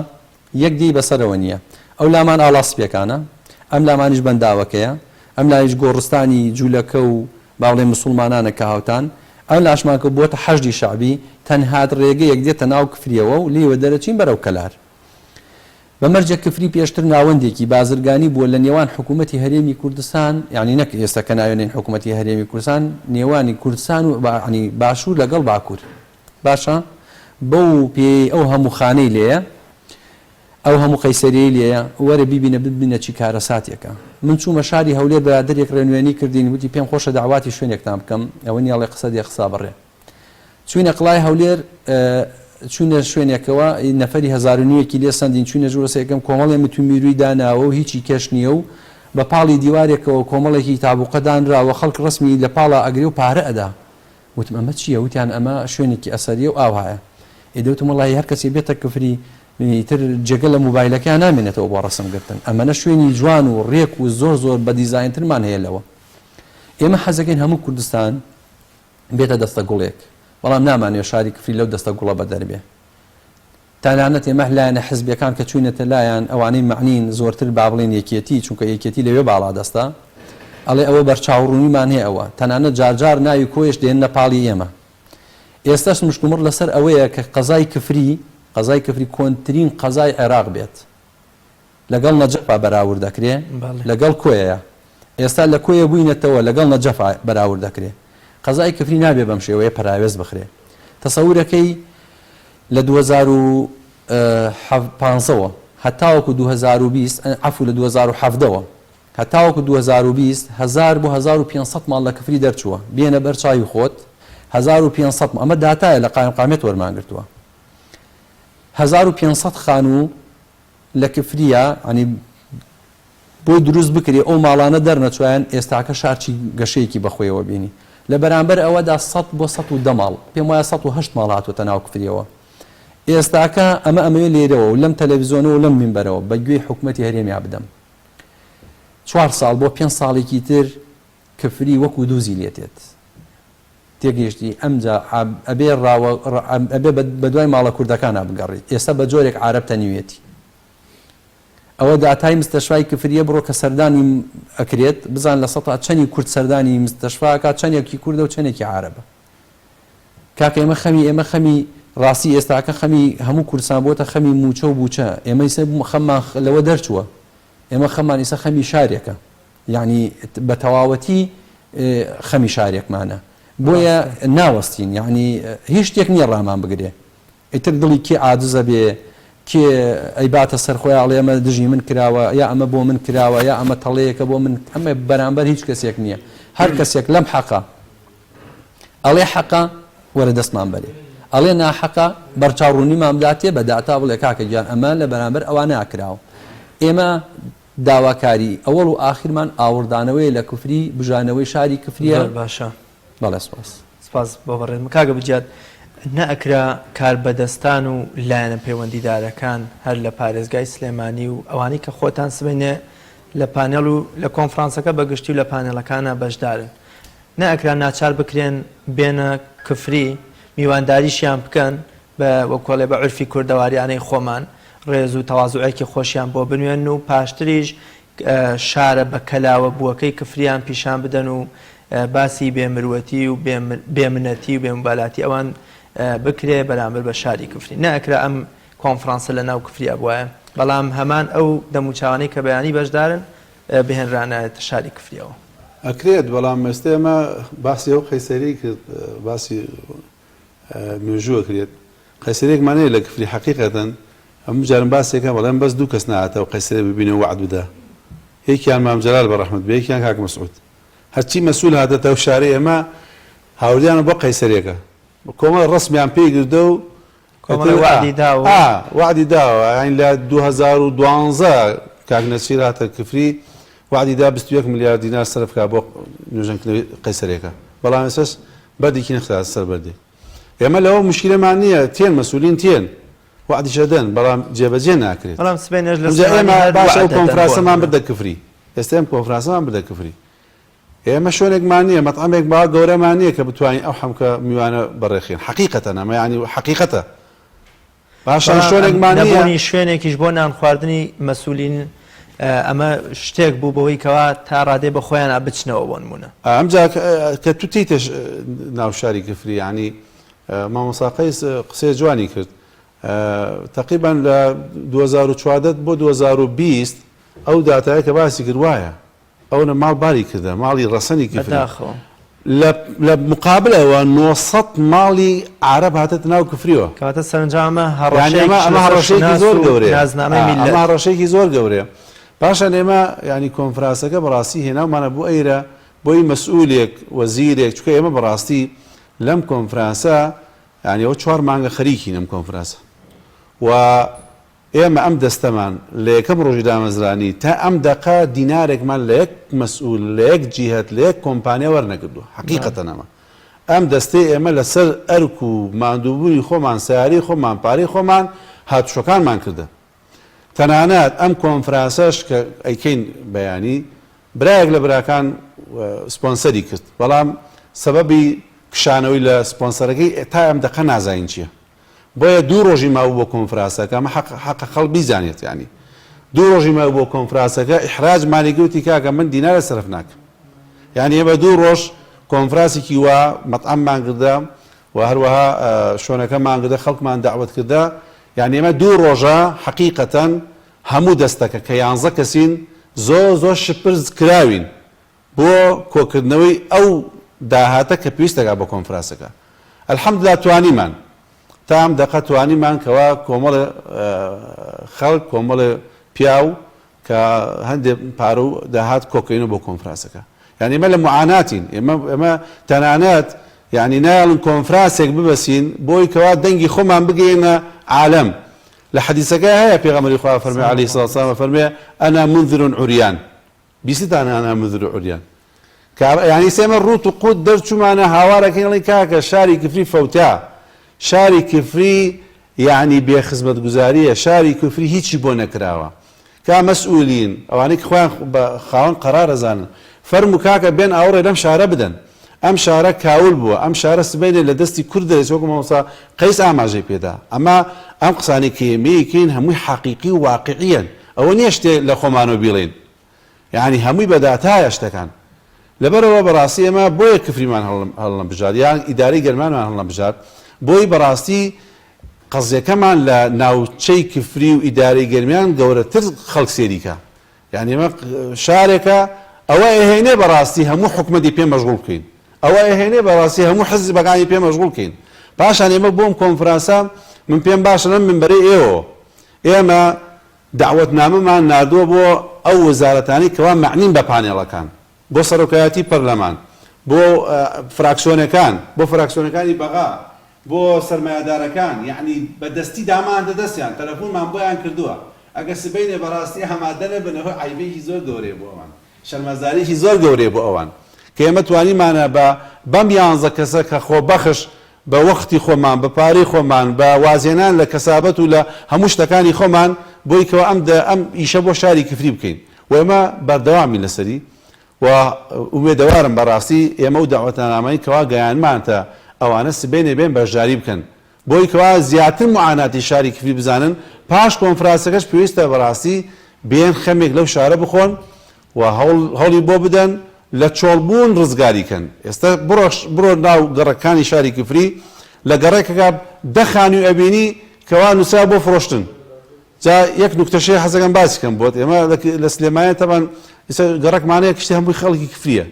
یەک دێی بەسەرەوە نییە. ئەو لامان ئاڵا سپیەکانە، ئەم لامانیش بەنداوەکەیە، ئەم لایش گۆڕستانی جولەکە و با بڵێین مسوڵمانانە کە هاوتان، ئەم لاشمان کە بووەتە حەشدی شەعبی، تەنهات ڕێگەیەک دێتە ناو کفریەوە و لێیوە دەرەچین بەرەو کەلار. بە مەرجێک کفری پێشتر ناوەندێکی بازرگانی بووە لە نێوان حکوومەتی هەرێمی کوردستان، یانی نەک ئێستا کە ناوێنین حکوومەتی هەرێمی کوردستان، نێوانی کوردستان و یانی باشوور لەگەڵ باکوور. باشە بەو پێیەی ئەو هەموو خانەی لێیە ئەو هەموو قەیسەریەی لێیە وەرە بیبینە ببینە چی کارەساتێکە من چوومە شاری هەولێر برادەرێک ڕێنوێنی کردین وتی پێم خۆشە دەعواتی شوێنێکتان بکەم ئەوە نیە ئەڵێ قسە دێ قسە بڕێ چوینە قڵای هەولێر چوینە شوێنێکەوە نەفەری هەزار و نیوێکی لێ سەندین چوینە ژوورە سێکەم کۆمەڵێ متومیروی داناوە و هیچی کەش نییە و بە پاڵی دیوارێکەوە کۆمەڵێکی تابوقە دانراوە خەڵک ڕەسمی لە پاڵا ئەگرێ و پارە ئەدا وتم ئەمە چییە؟ وتیان ئەمە شوێنێکی ئەسەرییە و ئاوهایە. ئێ دەوتم وەڵاهی هەر کەسێ بێتە کفری ئیتر جێگە لە موبایلەکەیا نامێنێتەوە بۆ ڕەسم گرتن. ئەمەنە شوێنی جوان و ڕێک و زۆر زۆر بە دیزاینترمان هەیە لەوە. ئێمە حەزەکەین هەموو کوردستان بێتە دەستە گوڵێک، بەڵام نامانەوێ شاری کفری لەو دەستە گوڵە بەدەر بێ. تەنانەت ئێمە لایەنە حزبیەکان کە چوینەتە لایان ئەوانەی مەعنین زۆرتر با بڵێین یەکێتی چونکە یەکێتی لەوێ باڵادەستە ئەڵێ ئەوە بەرچاوڕوونیمان هەیە ئەوە تەنانەت جارجار ناوی کۆیەش دێننە پاڵی ئێمە ئێستاش مشتومڕ لەسەر ئەوەیە کە قەزای کفری قەزای کفری کۆنترین قەزای عێراق بێت لەگەڵ نەجەفا بەراورد ئەکرێ لەگەڵ کۆیەیا ئێستا لە کۆیە بووینەتەوە لەگەڵ نەجەفا بەراورد ئەکرێ قەزای کفری نابێ بەم شێوەیە پەراوێز بخرێ تەسەورەکەی لە 2015 وە هەتاوەکو 2020 عەفو لە 2017 وە هەتاوەکو 2020 هەزار بۆ 1500 ماڵ لە کفری دەرچووە بێنە بەر چاوی خۆت 1500 ئەمە داتایە لە قایمقامیەت وەرمان گرتووە 1500 خانوو لە کفریە یانی بۆی دروست بکرێ ئەو ماڵانە دەرنەچوایەن ئێستاکە شار چی گەشەیەکی بەخۆیەوە بینی لە بەرامبەر ئەوەدا 100 بۆ 110 ماڵ پێم وایە 108 ماڵ هاتووەتە ناو کفریەوە ئێستاکە ئەمە ئەمەوێ لێرەوە و لەم تەلەڤیزیۆنەوە و لەم مینبەرەوە بە گوێی حکومەتی هەرێمیا بدەم چوار ساڵ بۆ پێنج ساڵێکی تر کفری وەکو دووزی لێتێت تێگەیشتی ئەمجا ئەبێ ڕاوە ئەبێ بەدوای ماڵە کوردەکانا بگەڕێی ئێستا بە جۆرێک عارەب تەنیویەتی ئەوە داتای مستەشفای کفریە بڕۆ کە سەردانی ئەکرێت بزان لە سەتا چەنی کورد سەردانی مستەشفا ئەکات چەنێکی کوردە و چەنێکی عارەبە کاکە ئێمە خەمی ئێمە خەمی. ڕاستی ئێستاکە خەمی هەموو کوردستان بۆتە خەمی مووچە و بووچە، ئێمە ئیسە خەممان لەوە دەرچووە، ئێمە خەممان ئیسە خەمی شارێکە، یەعنی بە تەواوەتی خەمی شارێکمانە، بۆیە ناوەستین، یەعنی هیچ شتێک نییە ڕامان بگرێ، ئیتر دڵی کێ عاجزە بێ، کێ ئەیباتە سەر خۆی ئەڵێ ئەمە دژی من کراوە، یا ئەمە بۆ من کراوە، یا ئەمە تەڵەیەکە بۆ من، ئەمە بەرامبەر هیچ کەسێک نییە، هەر کەسێک لەم حەقە ئەڵێ حەقە وەرە دەستمان بەرێ، ئەڵێ ناحەقە بەرچاوڕوونیمان بداتێ بە داتا بڵێ کاکە گیان ئەمە لە بەرامبەر ئەوانە کراوە. ئێمە داواکاری ئەوەڵ و ئاخیرمان ئاوڕدانەوەیە لە کفری، بژانەوەی شاری کفریە. زۆر باشە. بەڵێ سوپاس. سپاس بۆ بەڕێز کاک ئەبوجیاد نەئەکرا کاربەدەستان و لایەنە پەیوەندیدارەکان هەر لە پارێزگای سلێمانی و ئەوانەی کە خۆتان سبەینێ لە پانێڵ و لە کۆنفرانسەکە بە گشتی و لە پانێڵەکانا بەشدارن نەئەکرا ناچار بکرێن بێنە کفری میوانداریشیان بکەن بە وەکۆڵێ بە عورفی کوردەواریانەی خۆمان ڕێز و تەوازوعێکی خۆشیان بۆ بنوێنن و پاشتریش شارە بە کەلاوە بووەکەی کفریان پیشان بدەن و باسی بێ مروەتی و بێ منەتی و بێ موبالاتی ئەوان بکرێ بەرامبەر بە شاری کفری. نەئەکرا ئەم کۆنفرانسە لە ناو کفریا بوایە، بەڵام هەمان ئەو دەموچاوانەی کە بەیانی بەشدارن بهێنرانایەتە شاری کفریەوە. ئەکرێت، بەڵام ئێستا ئێمە باسی ئەو قەیسەریەی کرد، باسی مێژوو ئەکرێت، قەیسەریەکمان هەیە لە کفری حەقیقەتەن هەموو جارم باسێکە بەڵێم بەس دوو کەس نەهاتە ئەو قەیسەریە ببینێ و وەعد بدا یەکیان مام جەلال بە ڕەحمەت بێ یەکیان کاک مەسعود هەرچی مەسول هاتەتە ئەو شارەی ئێمە هاوردیانە بۆ قەیسەریەکە کۆمەڵ ڕەسمیان پێی گردە و کۆمەڵێ وەعدی داوە ئا وەعدی داوە یانی لە 2012 کاک نەچیر هاتە کفری وەعدی دا 21 ملیار دینار سەرف کا بۆ نۆژەنکردنەوەی قەیسەریەکە بەڵام ئێستاش بەردێکی نەخراتە سەر بەردێک ئێمە لەوە موشکیلەمان نییە تێن مەسولین تێن وەعدیش ئەدەن بەڵام جێبەجێ ناکرێت. بەڵام سبەینێش لە ئینجا سلێمانی ئێمە هەر باشە وەعد ئەو دەدەن بۆ کۆنفراسەمان نمونە. بردە کفری ئێستا ئەم کۆنفراسەمان بردە کفری ئێمە شوێنێکمان نییە مەتعەمێک با گەورەمان نییە کە بتوانین ئەو حەمکە میوانە بەڕێخین حەقیقەتەن ئەمە یانی حەقیقەتە باشە بەڵام ئەم شوێنێکمان نییە. نەبوونی شوێنێکیش بۆ نانخواردنی مەسولین ئەمە شتێک بوو بەوەی کەوا تا ڕادەی بە خۆیانا بچنەوە بۆ نمونە. ئەمجا کە تو تێیتە ناو شاری کفری یانی مامۆستا قەیس قسەی جوانی کرد تەقریبەن لە 2014 بۆ 2020 ئەو داتایە کە باسی کرد وایە ئەونە ماڵ باری کردە ماڵی ڕەسەنی کفری بەداخەوە. لە لە مقابلەوە 900 ماڵی عارەب هاتێتە ناو کفریەوە. کەواتە سەرەنجام ئەمە یانی ئەمە هەڕەشەیەکیش ئەمە لەسەر هەڕەشەیەکی شوناس زۆر و گەورەیە نازنامەی ئا ئەمە میللەت. هەڕەشەیەکی زۆر گەورەیە پاشان ئێمە یانی کۆنفراسەکە بەڕاستی هێناومانە بۆ ئەیرە بۆی مەسئولێک وەزیرێک چونکە ئێمە بەڕاستی لەم کۆنفرانسە یانی ئەوە چوار مانگە خەریکین ئەم کۆنفراسە و ئێمە ئەم دەستەمان لە یەکەم ڕۆژی دامەزرانی تا ئەم دەقە دینارێکمان لە یەک مەسئول، لە یەک جیهەت، لە یەک کۆمپانیا وەرنەگردووە. حەقیقەتەن ئەمە. ئەم دەستەی ئێمە لە سەر ئەرک و ماندووبوونی خۆمان، سەیارەی خۆمان، پارەی خۆمان هاتوچۆکانمان کردە. تەنانەت ئەم کۆنفرانسەش کە ئەیکەین بەیانی، برایەک لە براکان سپۆنسەری کرد، بەڵام سەبەبی کشانەوەی لە سپۆنسەرەکەی تا ئەم دەقە نازانین چییە. بۆیە دوو ڕۆژی مابوو بۆ کۆنفراسەکە ئەمە حەق حەقە خەڵک بیزانێت یانی دوو ڕۆژی مابوو بۆ کۆنفراسەکە ئیحراج مالیکی وتی کاکە من دینارە سەرف ناکەم یانی ئێمە دوو ڕۆژ کۆنفراسێکی وا مەتعەممان کردە و هەروەها شوێنەکەمان کردە خەڵکمان دەعوەت کردە یانی ئێمە دوو ڕۆژە حەقیقەتەن هەموو دەستەکە کە یانزە کەسین زۆر زۆر شپرز کراوین بۆ کۆکردنەوەی ئەو داهاتە کە پێویست دەکات بۆ کۆنفراسەکە. الحمدللە توانیمان تا ئەم دەقە توانیمان کەوا کۆمەڵێ خەڵک کۆمەڵێ پیاو کە هەندێ پارە و داهات کۆکەینەوە بۆ کۆنفراسەکە. یانی ئێمە لە معاناتین ئێمە ئێمە تەنانەت یانی نایەڵن کۆنفراسێک ببەسین بۆی کەوا دەنگی خۆمان بگەیەنە عالەم. لە حەدیسەکە هەیە پێغەمبەری خوا فەرمێ علیە الصلوة والسلام فەرمێ انا منذر عریان بیستتانە انا منذر عریان کابرا یانی ئیستا ئێمە ڕووت و قوت دەرچوومانە هاوارەکەین ئەڵێین کاکە شاری کفری فەوتا شاری کفری یانی بێ خزمەتگوزاریە شاری کفری هیچی بۆ نەکراوە کا مەسئولین ئەوانەی کە خۆیان بە خاوەن قەرار ئەزانن فەرموو کاکە بێن ئاوڕێ لەم شارە بدەن ئەم شارە کاول بووە ئەم شارە سبەینێ لە دەستی کورد دەرێت وەکو مامۆستا قەیس ئاماژەی پێدا ئەمە ئەم قسانەی کە ئێمەی کەین هەمووی حەقیقی و واقعیەن ئەوە نییە شتێ لە خۆمانەوە بیڵێین یانی هەمووی بە داتایە شتەکان لەبەرئەوە بەڕاستی ئێمە بۆیە کفریمان هەڵنەبژارد یان ئیدارەی گەرمیانمان هەڵنەبژارد بۆی بەڕاستی. قەزیەکەمان لە ناوچەی کفری و ئیدارەی گەرمیان گەورەتر خەڵک سێری کا یانی ئێمە شارێکە ئەوە ئەهێنێ بەڕاستی هەموو حکومەتی پێ مەشغوڵ بکەین ئەوە ئەهێنێ بەڕاستی هەموو حزبەکانی پێ مەشغوڵ کەین پاشان ئێمە بۆم کۆنفرانسە من پێم باشە لەم منبەرەی ئێوە ئێمە دەعوەتنامەمان ناردووە بۆ ئەو وەزارەتانەی کەوا مەعنین بە پانێڵەکان بۆ سەرۆکایەتی پەرلەمان بۆ فراکسیۆنەکان بۆ فراکسیۆنەکانی بەغا بۆ سەرمایەدارەکان یەعنی بە دەستی دامانتە دەستیان تەلەفونمان بۆیان کردووە ئەگەر سبەینێ بەڕاستی ئامادە نەبن ئەوە عەیبێکی زۆر گەورەیە بۆ ئەوان شەرمەزاریەکی زۆر گەورەیە بۆ ئەوان کە ئێمە توانیمانە بە بەم یانزە کەسە کە خۆبەخش بە وەختی خۆمان بە پارەی خۆمان بە وازهێنان لە کەسابەت و لە هەموو شتەکانی خۆمان بۆی کەوا ئەم ئەم ئیشە بۆ شاری کفری بکەین و ئێمە بەردەوامین لەسەری و ئومێدەوارم بەڕاستی ئێمە و دەعوەتنامانەی کەوا گەیاندمانتە ئەوانە سبەینێ بێن بەشداری بکەن بۆی کەوا زیاتر موعاناتی شاری کفری بزانن پاش کۆنفراسەکەش پێویستە بەڕاستی بێن خەمێک لەو شارە بخۆن و هەوڵ هەوڵی بۆ بدەن لە چۆڵ بوون ڕزگاری کەن ئێستا بڕۆ بڕۆ ناو گەڕەکانی شاری کفری لە گەڕەکەکە دە خانووی ئەبینی کەوا نووسرا بۆ فرۆشتن جا یەک نوکتەش هەیە حەزەکەم باسی کەم بۆت ئێمە لە سلێمانیە تەبان ئیستا گەڕەکمان هەیە کشتی هەمووی خەڵکی کفریە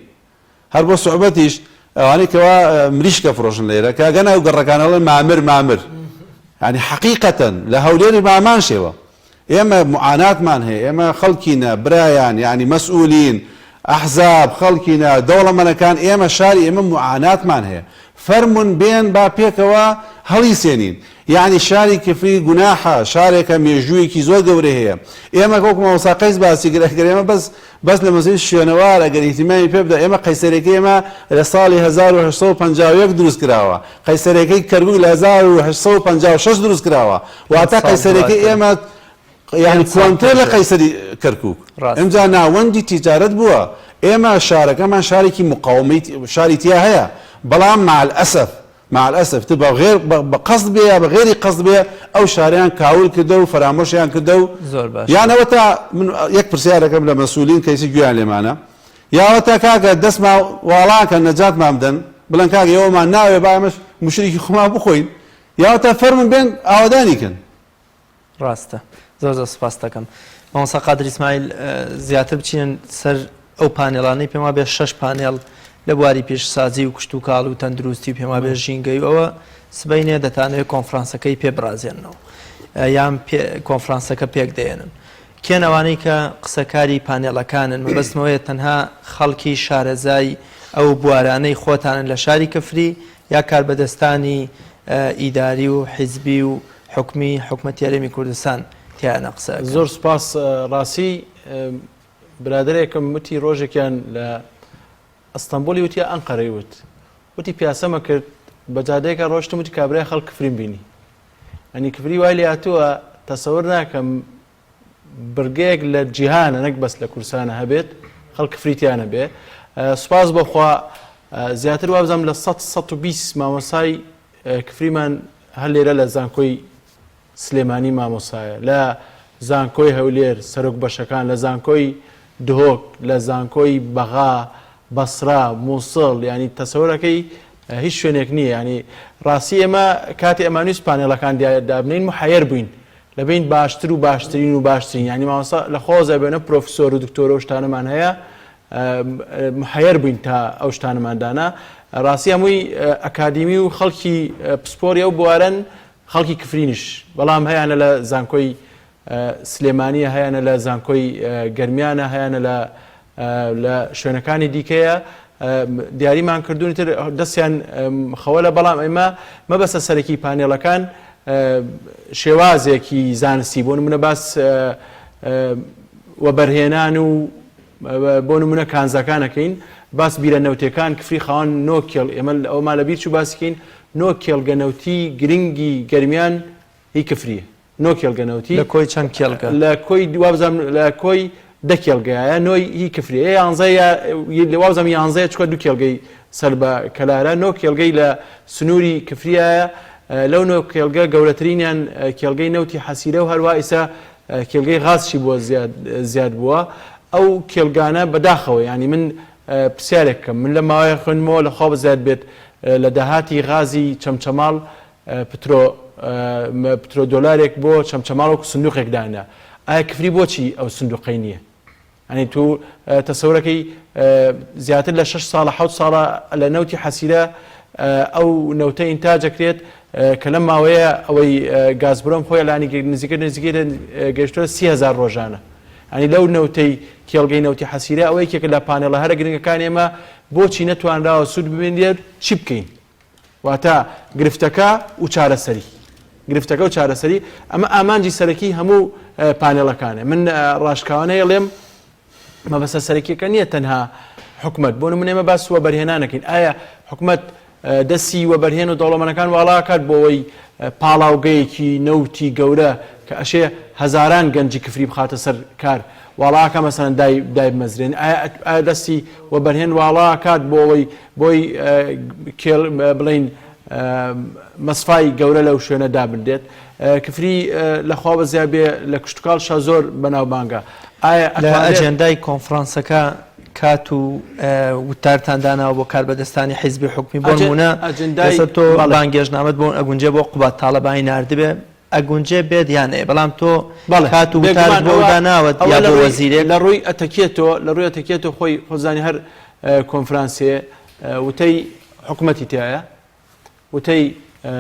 هەر بۆ سوعبەتیش ئەوانەی کەوا مریشکە فرۆشن لێرە کە گەنا و گەڕەکان ئەڵێن مامر مامر یعنی حەقیقەتەن لە هەولێری بامان شێوە ئێمە معاناتمان هەیە ئێمە خەڵکینە برایان یعنی مەسئولین ئەحزاب خەڵکینە دەوڵەمەنەکان ئێمە شاری ئێمە معاناتمان هەیە فەرموون بێن با پێکەوە هەڵیسێنین. یەعنی شاری کفری گوناحە، شارێکە مێژوویەکی زۆر گەورەی هەیە. ئێمە وەکو مامۆستا قەیس باسی کرد ئەگەر ئێمە بەس بەس لە مەسەلەی شوێنەوار ئەگەر ئیهتیمامی پێ بدە ئێمە قەیسەرێکەی ئێمە لە ساڵی 1851 دروست کراوە. قەیسەرێکەی کەرکوک لە 1856 دروست کراوە. واتە ساڵ قەیسەرێکەی دواتر. ئێمە یانی پێنج ساڵ کۆنترە لە پێشە. قەیسەری کەرکوک. ڕاستە. ئمجا ناوەندی تیجارەت بووە. ئێمە شارەکەمان شارێکی مقاومەی شاری تیا هەیە بەڵام مع الاسف مع الاسف تر بە غێر بە قەسد بێ یا بە غێری قەسد بێ ئەو شارەیان کاول کردە و فەرامۆشیان کردە و زۆر باشە. یان ئەوەتا من یەک پرسیارەکەم لە مەسئولین کە ئیستا گوێیان لێمانە یا ئەوەتا کاکە دەستمان واڵا کەن نەجاتمان بدەن بڵێن کاکە ئێوەمان ناوێ با ئێمەش مشرێکی خۆمان بخۆین یا ئەوەتا فەرموون بێن ئاوەدانی کەن. ڕاستە زۆر زۆر سپاست دەکەم مامۆستا قادر ئیسماعیل زیاتر بچینە سەر ئەو پانێڵانەی پێم وابێ شەش پانێڵ لە بواری پیشسازی و کشتوکاڵ و تەندروستی و پێم وابێ ژینگەی و ئەوە سبەینێ دەتانەوێت کۆنفرانسەکەی پێ بڕازێننەوە یان کۆنفرانسەکە پێک دەێنن کێن ئەوانەی کە قسەکاری پانێڵەکانن مەبەستمەوەیە تەنها خەڵکی شارەزای ئەو بوارانەی خۆتانن لە شاری کفری یا کاربەدەستانی ئیداری و حیزبی و حکومی حکومەتی هەرێمی کوردستان تیایانە قسە ئەکەن. زۆر سوپاس ڕاسی برادەرێکم وتی ڕۆژێکیان لە ئەستەمبولی وتی یا ئەنقەرەی وت وتی پیاسەمە کرد بە جادەیەکە ڕۆشتم وتی کابرای خەڵک کفریم بینی ئەنی کفری وای لێهاتووە تەسەور ناکەم بڕگەیەک لە جیهانە نەک بەس لە کوردستانە هەبێت خەڵک کفری تیا نەبێ سوپاس بۆ خوا زیاتر وابزانم لە 120 مامۆسای کفریمان هەر لێرە لە زانکۆی سلێمانی مامۆسایە، لە زانکۆی هەولێر سەرۆک بەشەکان، لە زانکۆی دهۆک، لە زانکۆی بەغا، بەسرا، موسڵ، یانی تەسەورەکەی هیچ شوێنێک نییە، یانی ڕاستی ئێمە کاتی ئەمانویست پانێڵەکان دابنێین محەیەر بووین لە بین باشتر و باشترین و باشترین، یانی مامۆستا لە خۆوە زەبێنە پرۆفسۆر و دکتۆرە و شتانەمان هەیە محەیەر بووین تا ئەو شتانەمان دانا. ڕاستی هەمووی ئەکادیمی و خەڵکی پسپۆری ئەو بوارەن، خەڵکی کفرینیش، بەڵام هەیانە لە زانکۆی سلێمانییە، هەیانە لە زانکۆی گەرمیانە، هەیانە لە لە شوێنەکانی دیکەیە دیاریمان کردوون تر دەستیان خەوەلە، بەڵام ئێمە مەبەستە سەرەکی پانێڵەکان شێوازێکی زانستی بۆ نمونە باس وەبەرهێنان و بۆ نمونە کانزاکان ئەکەین باس بیرە نەوتێکان کفری خاوەن نۆ کێڵ ئێمە ئەومان لە بیر چوو باسی کەین نۆ کێڵگە نەوتی گرنگی گەرمیان هی کفریە نۆ کێڵگە نەوتی لە کۆی چەند کێڵگە؟ لە کۆی وابزانم لە کۆی دە کێڵگەیە نۆی هی کفریە یانزە یا وابزانم یانزەیە چونکە دوو کێڵگەی سەر بە کەلارە نۆ کێڵگەی لە سنووری کفریایە لەو نۆ کێڵگە گەورەترینیان کێڵگەی نەوتی حەسیرە و هەروە ئیسا کێلگەی غازشی بۆ زیاد بووە ئەو کێلگانە بەداخەوە یانی من پرسیارێک بکەم من لە ماوەیە خوێندمەوە لە خوا بەزیاد بێت لە داهاتی غازی چەمچەماڵ پترۆ. پترۆدۆلارێک بۆ چەمچەماڵ وەکو سندوقێک دانا ئایا کفری بۆچی ئەو سندوقەی نییە؟ یانی تو تەسەورەکەی زیاتر لە شەش ساڵە حەوت ساڵە لە نەوتی حەسیرە ئەو نەوتە ئینتاجەکرێت کە لەم ماوەیە ئەوەی گازبرۆم خۆی لانی نزیکە نزیکەی گەشتوە 30هزار ڕۆژانە ئەنی لەو نەوتەی کێڵگەی نەوتی حەسیرە ئەوە یەکێکە لە پانێڵە هەرە گرنگەکان ئێمە بۆچی نەتوانراوە سوود ببینرێت چی بکەین واتە گرفتەکە و چارەسەری گرفتەکە و چارەسەری ئەمە ئامانجی سەرەکی هەموو پانێڵەکانە من ڕاشکاوانە ئەڵێم مەبەستە سەرەکیەکە نییە تەنها حکومت بۆ نمونە ئێمە باس وەبەرهێنانەکەین ئایا حکومت دەستی وەبەرهێن و دەوڵەمەنەکان واڵاکات بۆ ئەوەی پاڵاوگەیەکی نەوتی گەورە کە ئەشێ هەزاران گەنجی کفری بخاتە سەر کار واڵاکە مەسەلەن دای دایبمەزرێن ئایا ئایا دەستی وەبەرهێن واڵاکات بۆ ئەوەی بۆی کێڵ بڵین مەسفای گەورە لەو شوێنە دابنرێت کفری لەخوا بەزیا بێ لە کشتتوکاڵشا زۆر بەناوبانگە ئایا لە ئەجێندای کۆنفرانسەکە کات و وتارتان داناوە بۆ کاربەدەستانی حیزبی حکومی بۆ نمونە ئەجێندای تۆ بانگێژنامەت بۆ ئەگونجێ بۆ قوباد تاڵەبانی ناردبێ ئەگونجێ بێت یان نەیە بەڵام تۆ کات و وتارت بۆ داناوە یا بۆ وەزیرێک لە ڕووی ئەتەکێتەوە لە ڕووی ئەتەکێتەوە خۆی خۆزانی هەر کۆنفرانسێ وتەی حکومەتی تایە وتەی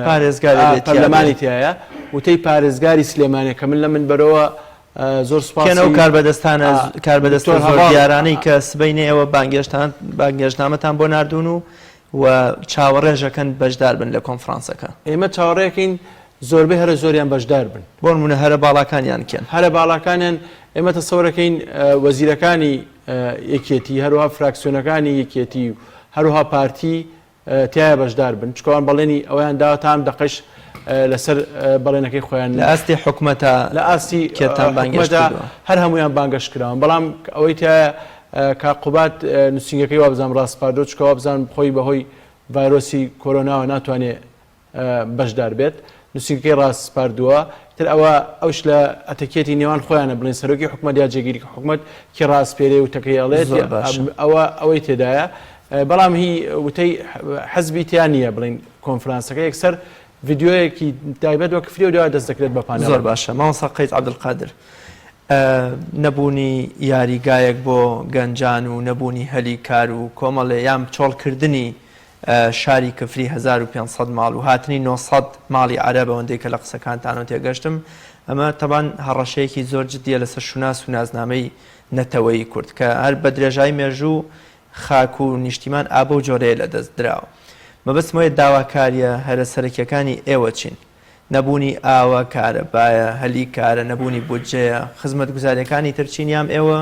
پارێزگاری پەرلەمانی تایە وتەی پارێزگاری سلێمانە کە من لە من بەرەوە زۆر سوپاسی کێن ئەو کاربەدەستانە کاربەدەستە زۆر دیارانەی کە سبەینێ ئێوە بانگێشتان بانگێشتنامەتان بۆ ناردوون و و چاوەڕێژەکەن بەشدار بن لە کۆنفرانسەکە؟ ئێمە چاوەڕێکین زۆربەی هەرە زۆریان بەشدار بن. بۆ نموونە هەرە باڵاکانیان کێن؟ هەرە باڵاکانیان ئێمە تەسەورەکەین وەزیرەکانی یەکێتی، هەروەها فراکسیۆنەکانی یەکێتی و هەروەها پارتی تیایا بەشدار بن، چونکە ئەوان بەڵێنی ئەوەیان داوە تا ئەم دەقەیش لەسەر بەڵێنەکەی خۆیان لە ئاستی حکومەتا لە ئاستی کێتان بانگێشت حکومەتا کردووە؟ هەر هەموویان بانگەشت کراون، بەڵام ئەوەی تیایا کاک قوباد نووسینگەکەی وابزانم ڕاسپاردووە، چونکە وابزانم خۆی بەهۆی ڤایرۆسی کۆرۆناوە ناتوانێ بەشدار بێت نووسینگەکەی ڕاسپاردووە تر ئەوە ئەوش لە ئەتەکێتی نێوان خۆیانە بڵێن سەرۆکی حکومەت یا جێگیری حکومەت کی ڕاسپێرێ و تەکەی ئەڵێت زۆر باشە. ئەوە ئەوەی تێدایە بەڵام هی وتەی حزبی تیا نییە بڵین کۆنفرانسەکە یەکسەر ڤیدیۆیەکی تایبەت وە کفری و دوای دەست دەکرێت بە پانێڵ زۆر باشە مامۆستا قەیس عەبدولقادر نەبوونی یاریگایەک بۆ گەنجان و نەبوونی هەلی کار و کۆمەڵێ یان چۆڵکردنی شاری کفری 1500 ماڵ و هاتنی 900 ماڵی عەرەب ئەوەندەی کە لە قسەکانتانەوە تێگەشتم ئەمە تەبان هەڕەشەیەکی زۆر جدیە لەسەر شوناس و نازنامەی نەتەوەیی کورد کە هەر بە درێژایی مێژوو خاک و نیشتیمان ئا بەو جۆرەیە لە دەست دراوە. مەبەستم ئەوەیە داواکارییە هەرە سەرەکییەکانی ئێوە چین؟ نەبوونی ئاوە، کارەبایە، هەلی کارە، نەبوونی بودجەیە، خزمەتگوزارییەکانی تر چین یام ئێوە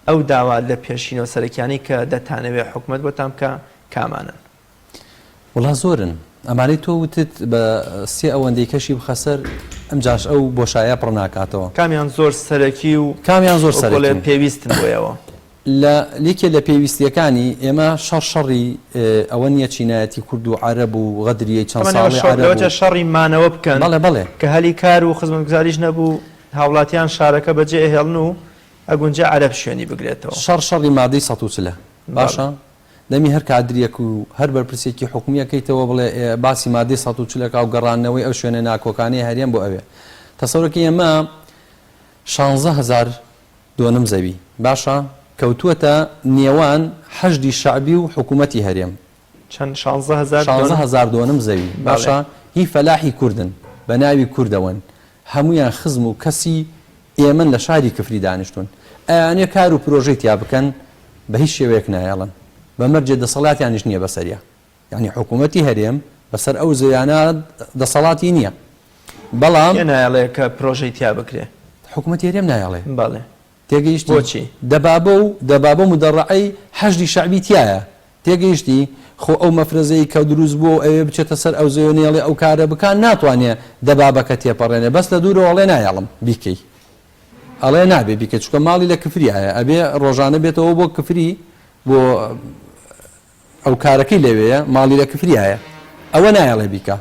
ئەو داوا لە پێشینە و سەرەکیانەی کە دەتانەوێ حکومەت بۆتان بکا کامانەن؟ وەڵا زۆرن ئەمانەی تۆ وتت بە سێ ئەوەندەی کەشی بخە سەر ئەمجاش ئەو بۆشایە پڕ ناکاتەوە. کامیان زۆر سەرەکی و کامیان زۆر سەرەکین؟ پێویستن بۆ ئێوە؟ لە یەکێ لە پێویستیەکانی ئێمە شەڕ شەڕی ئەوە نیە چینایەتی کورد و عەرەب و غەدریەی چەند تەمەن ئێوە ساڵەی شەڕ عەرەب لەوەچە و شەڕی مانەوە بکەن بەڵێ بەڵێ. کە هەلی کار و خزمەتگوزاریش نەبوو هاوڵاتیان شارەکە بەجێ ئەهێڵن و ئەگونجێ عەرەب شوێنی بگرێتەوە. شەڕ شەڕی مادەی 140 ە بەڵێ. باشە دەمی هەر کادریەک و هەر بەرپرسێکی حکومی ئەکەیتەوە بڵێ ئێ باسی مادەی 140 ئەکا و گەڕاندنەوەی ئەو شوێنە ناکۆکانەی هەرێم بۆ ئەوێ تەسەورەکەی ئێمە شانزە هەزار دۆنم زەوی باشە کەوتووەتە نێوان حەشدی شەعبی و حکوومەتی هەرێم. چەند؟ 16 هەزار شانزە دۆنم؟ هەزار دۆنم زەوی بەڵێ. باشە هی فەلاحی کوردن بە ناوی کوردەوەن هەموویان خزم و کەسی ئێمەن لە شاری کفری دانیشتوون ئەیانەوێ کار و پرۆژەی تیا بکەن بە هیچ شێوەیەک نایەڵن بە مەرجێ دەسەڵاتیانیش نییە بەسەریا یانی حکوومەتی هەرێم بەسەر ئەو زەویانە دەسەڵاتی نییە بەڵام. کێ نایەڵێ کە پرۆژەی تیا بکرێ؟ حکوومەتی هەرێم نایەڵێ. بەڵێ. تێگەیشتی؟ بۆچی؟ دەبابە و دەبابە و مودەڕەعەی حەشدی شەعبی تیایە. تێگەیشتی؟ خۆ ئەو مەفرەزەی کە دروست بووە و ئەیەوێ بچێتە سەر ئەو زەویە نەیەڵێ ئەو کارە بکا ناتوانێ دەبابەکە تێپەڕێنێ بەس لە دوورەوە ئەڵێ نایەڵم بیکەی. ئەڵێ نابێ بیکەی چونکە ماڵی لە کفریایە ئەبێ ڕۆژانە بێتەوە بۆ کفری بۆ ئەو کارەکەی لەوێیە ماڵی لە کفریایە ئەوە نایەڵێ بیکا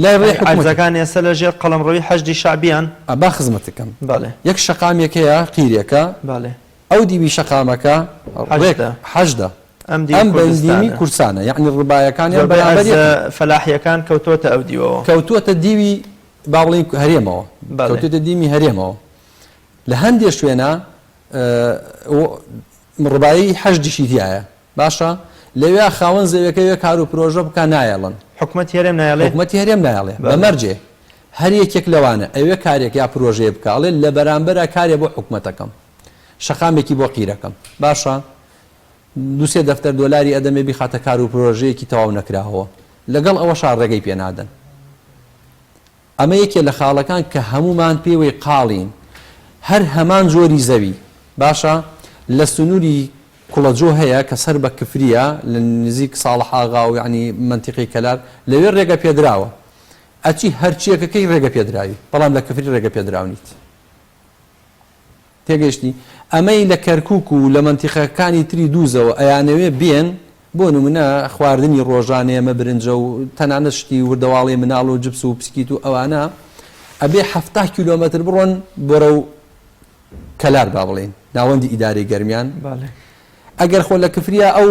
لای ڕێی حکومەتی. عەرزەکان ئێستا لە ژێر قەڵەمڕەوی حەشدی شەعبیان. با خزمەتت کەم. بەڵێ. یەک شەقامێک هەیە قیرێکە. بەڵێ. ئەو دیوی شەقامەکە ڕێک حەشدە. حەشدە. ئەم دیوی ئەم بەندیوی کوردستانە. کوردسانە یەعنی ڕبایەکانیان زۆربەی بەرامبەر عەرزە یەکن. فەلاحیەکان کەوتۆتە ئەو دیوەوە. کەوتووەتە دیوی. با بڵێین هەرێمەوە، کەوتێتە دیمی هەرێمەوە. لە هەندێ شوێنە ڕبایی حەشدیشی تیایە. باشە لەوێ خاوەن زەویەکە وێ کار و پرۆژە بکا نایەڵن. حکومەتی هەرێم نایەڵێ؟ حکومەتی هەرێم نایەڵێ بە مەرجێ هەر یەکێک لەوانە ئەوێ کارێک یا پرۆژەیە بکا ئەڵێ لە بەرامبەرا کارێ بۆ حکومەتەکەم شەقامێکی بۆ قیرەکەم باشە دوسێ دەفتەر دۆلاری ئەدەمێ بیخاتە کار و پرۆژەیەکی تەواو نەکراوەوە لەگەڵ ئەوەشا ڕێگەی پێ نادەن. ئەمە یەکێ لە خاڵەکان کە هەموومان پێوەی قاڵین هەر هەمان جۆری زەوی باشە لە سنوری کوڵەجۆ هەیە کە سەر بە کفریە لە نزیک ساڵح ئاغا و یەعنی مەنتیقەی کەلار لەوێ ڕێگە پێدراوە ئەچی هەرچیەکەکەی ڕێگە پێدراوی بەڵام لە کفری ڕێگە پێدراو نیت. تێگەیشتی؟ ئەمەی لە کەرکوک و لە مەنتیقەکانی تری دووزەوە ئەیانەوێ بێن، بۆ نمونە خواردنی ڕۆژانەی ئەمە برنجە و تەنانەت شتی وردەواڵەی مناڵ و جپس و پسکیت و ئەوانە، ئەبێ 70 کیلۆمەتر بڕۆن بەرەو کەلار با بڵێین ناوەندی ئیدارەی گەرمیان. ئەگەر خۆ لە کفریا ئەو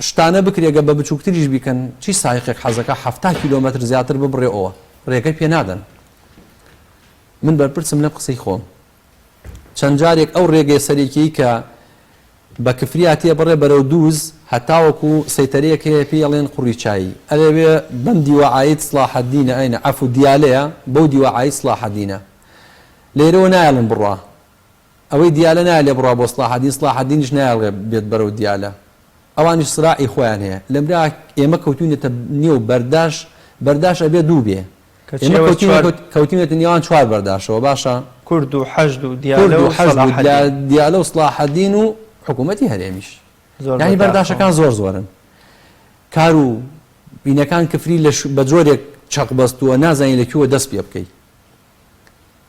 شتانە بکرێ گە بە بچوکتریش بیکەن، چی سایقێک حەزەکا 70 کیلۆمەتر زیاتر ببڕێ ئەوە ڕێگەی پێ نادەن. من بەرپرسم لەم قسەی خۆم. چەند جارێک ئەو ڕێگەیە سەرەکیەی کە بە کفریا تێبڕێ بەرەو دووز هەتاوەکو سەیتەرەیەک هەیە پێی ئەڵێن قوڕی چایی ئەلەوێ بەم دیوە عاید سڵاحەدینە ئەینە عەفو دیالەیە بەو دیوە عاید سڵاحەدینە لێرەوە نایەڵن بڕوا ئەوەی دیالە نایەلێ بڕوا بۆ سڵاحەدین سڵاحەدینیش نایەڵێ بێت بەرەو دیالە ئەوانیش سراعی خۆیان هەیە لەمرا ئێمە کەوتوینەتە نێو بەرداش بەرداش ئەبێ دوو بێ کەچی ئێمە ئێوە کەوتوینە چوار. کەوتوینەتە نێوان چوار بەرداشەوە باشە. کورد و حەشد و کورد دیالە و و حەشد و سەڵاحەدین. دیالە و سڵاحەدین و حکوومەتی هەرێمیش. زۆر یانی بەداخەوە. بەرداشەکان زۆر زۆرن. کار و بینەکان کفری لە بە جۆرێک چەق بەستووە نازانی لە کوێوە دەست پێ بکەی.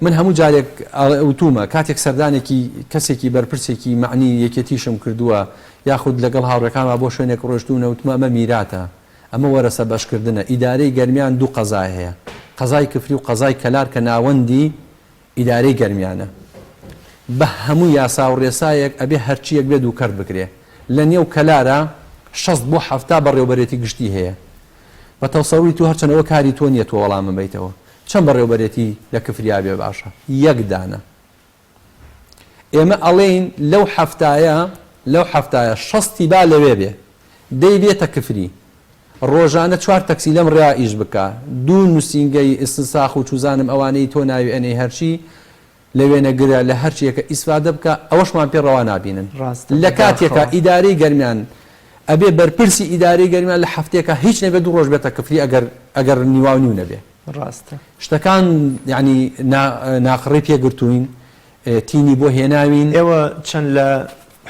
من هەموو جارێک وتوومە کاتێک سەردانێکی کەسێکی بەرپرسێکی مەعنی یەکێتیشم کردووە یاخود لەگەڵ هاوڕێکانما بۆ شوێنێک ڕۆیشتوونە وتمە ئەمە میراتە ئەمە وەرەسە بەشکردنە ئیدارەی گەرمیان دوو قەزای هەیە قەزای کفری و قەزای کەلار کە ناوەندی ئیدارەی گەرمیانە بە هەموو یاسا و ڕێسایەک ئەبێ هەرچیەک بێ دووکەرت بکرێ لە نێو کەلارا 60 بۆ 70 بەڕێوبەرێتی گشتی هەیە بە تەسەوری تۆ هەرچەند ئەوە کاری تۆ نیە تۆ وەڵامم بەیتەوە چەند بەڕێوبەرێتی لە کفریا بێ باشە یەک دانە ئێمە ئەڵێین لەو حەفتایە لەو حەفتایە شەستی با لەوێ بێ دەی بێتە کفری ڕۆژانە چوار تەکسی لەم ڕێیا ئیش بکا دوو نوسینگەی ئیستنساخ و چوزانم ئەوانەی تۆ ناوی ئەنێی هەرچی لە وێنەگرە لە هەرچیەکە ئیسفادە بکا ئەوەشمان پێ ڕەوا نابینن ڕاستە لە کاتێکا بەداخەوە. ئیدارەی گەرمیان ئەبێ بەرپرسی ئیدارەی گەرمیان لە هەفتەیەکا هیچ نەبێ دوو ڕۆژ بێتە کفری ئەگەر ئەگەر نیواو نیو نەبێ. ڕاستە. شتەکان یانی نا ناقڕی پێ گرتووین تینی بۆ هێناوین. ئێوە چەند لە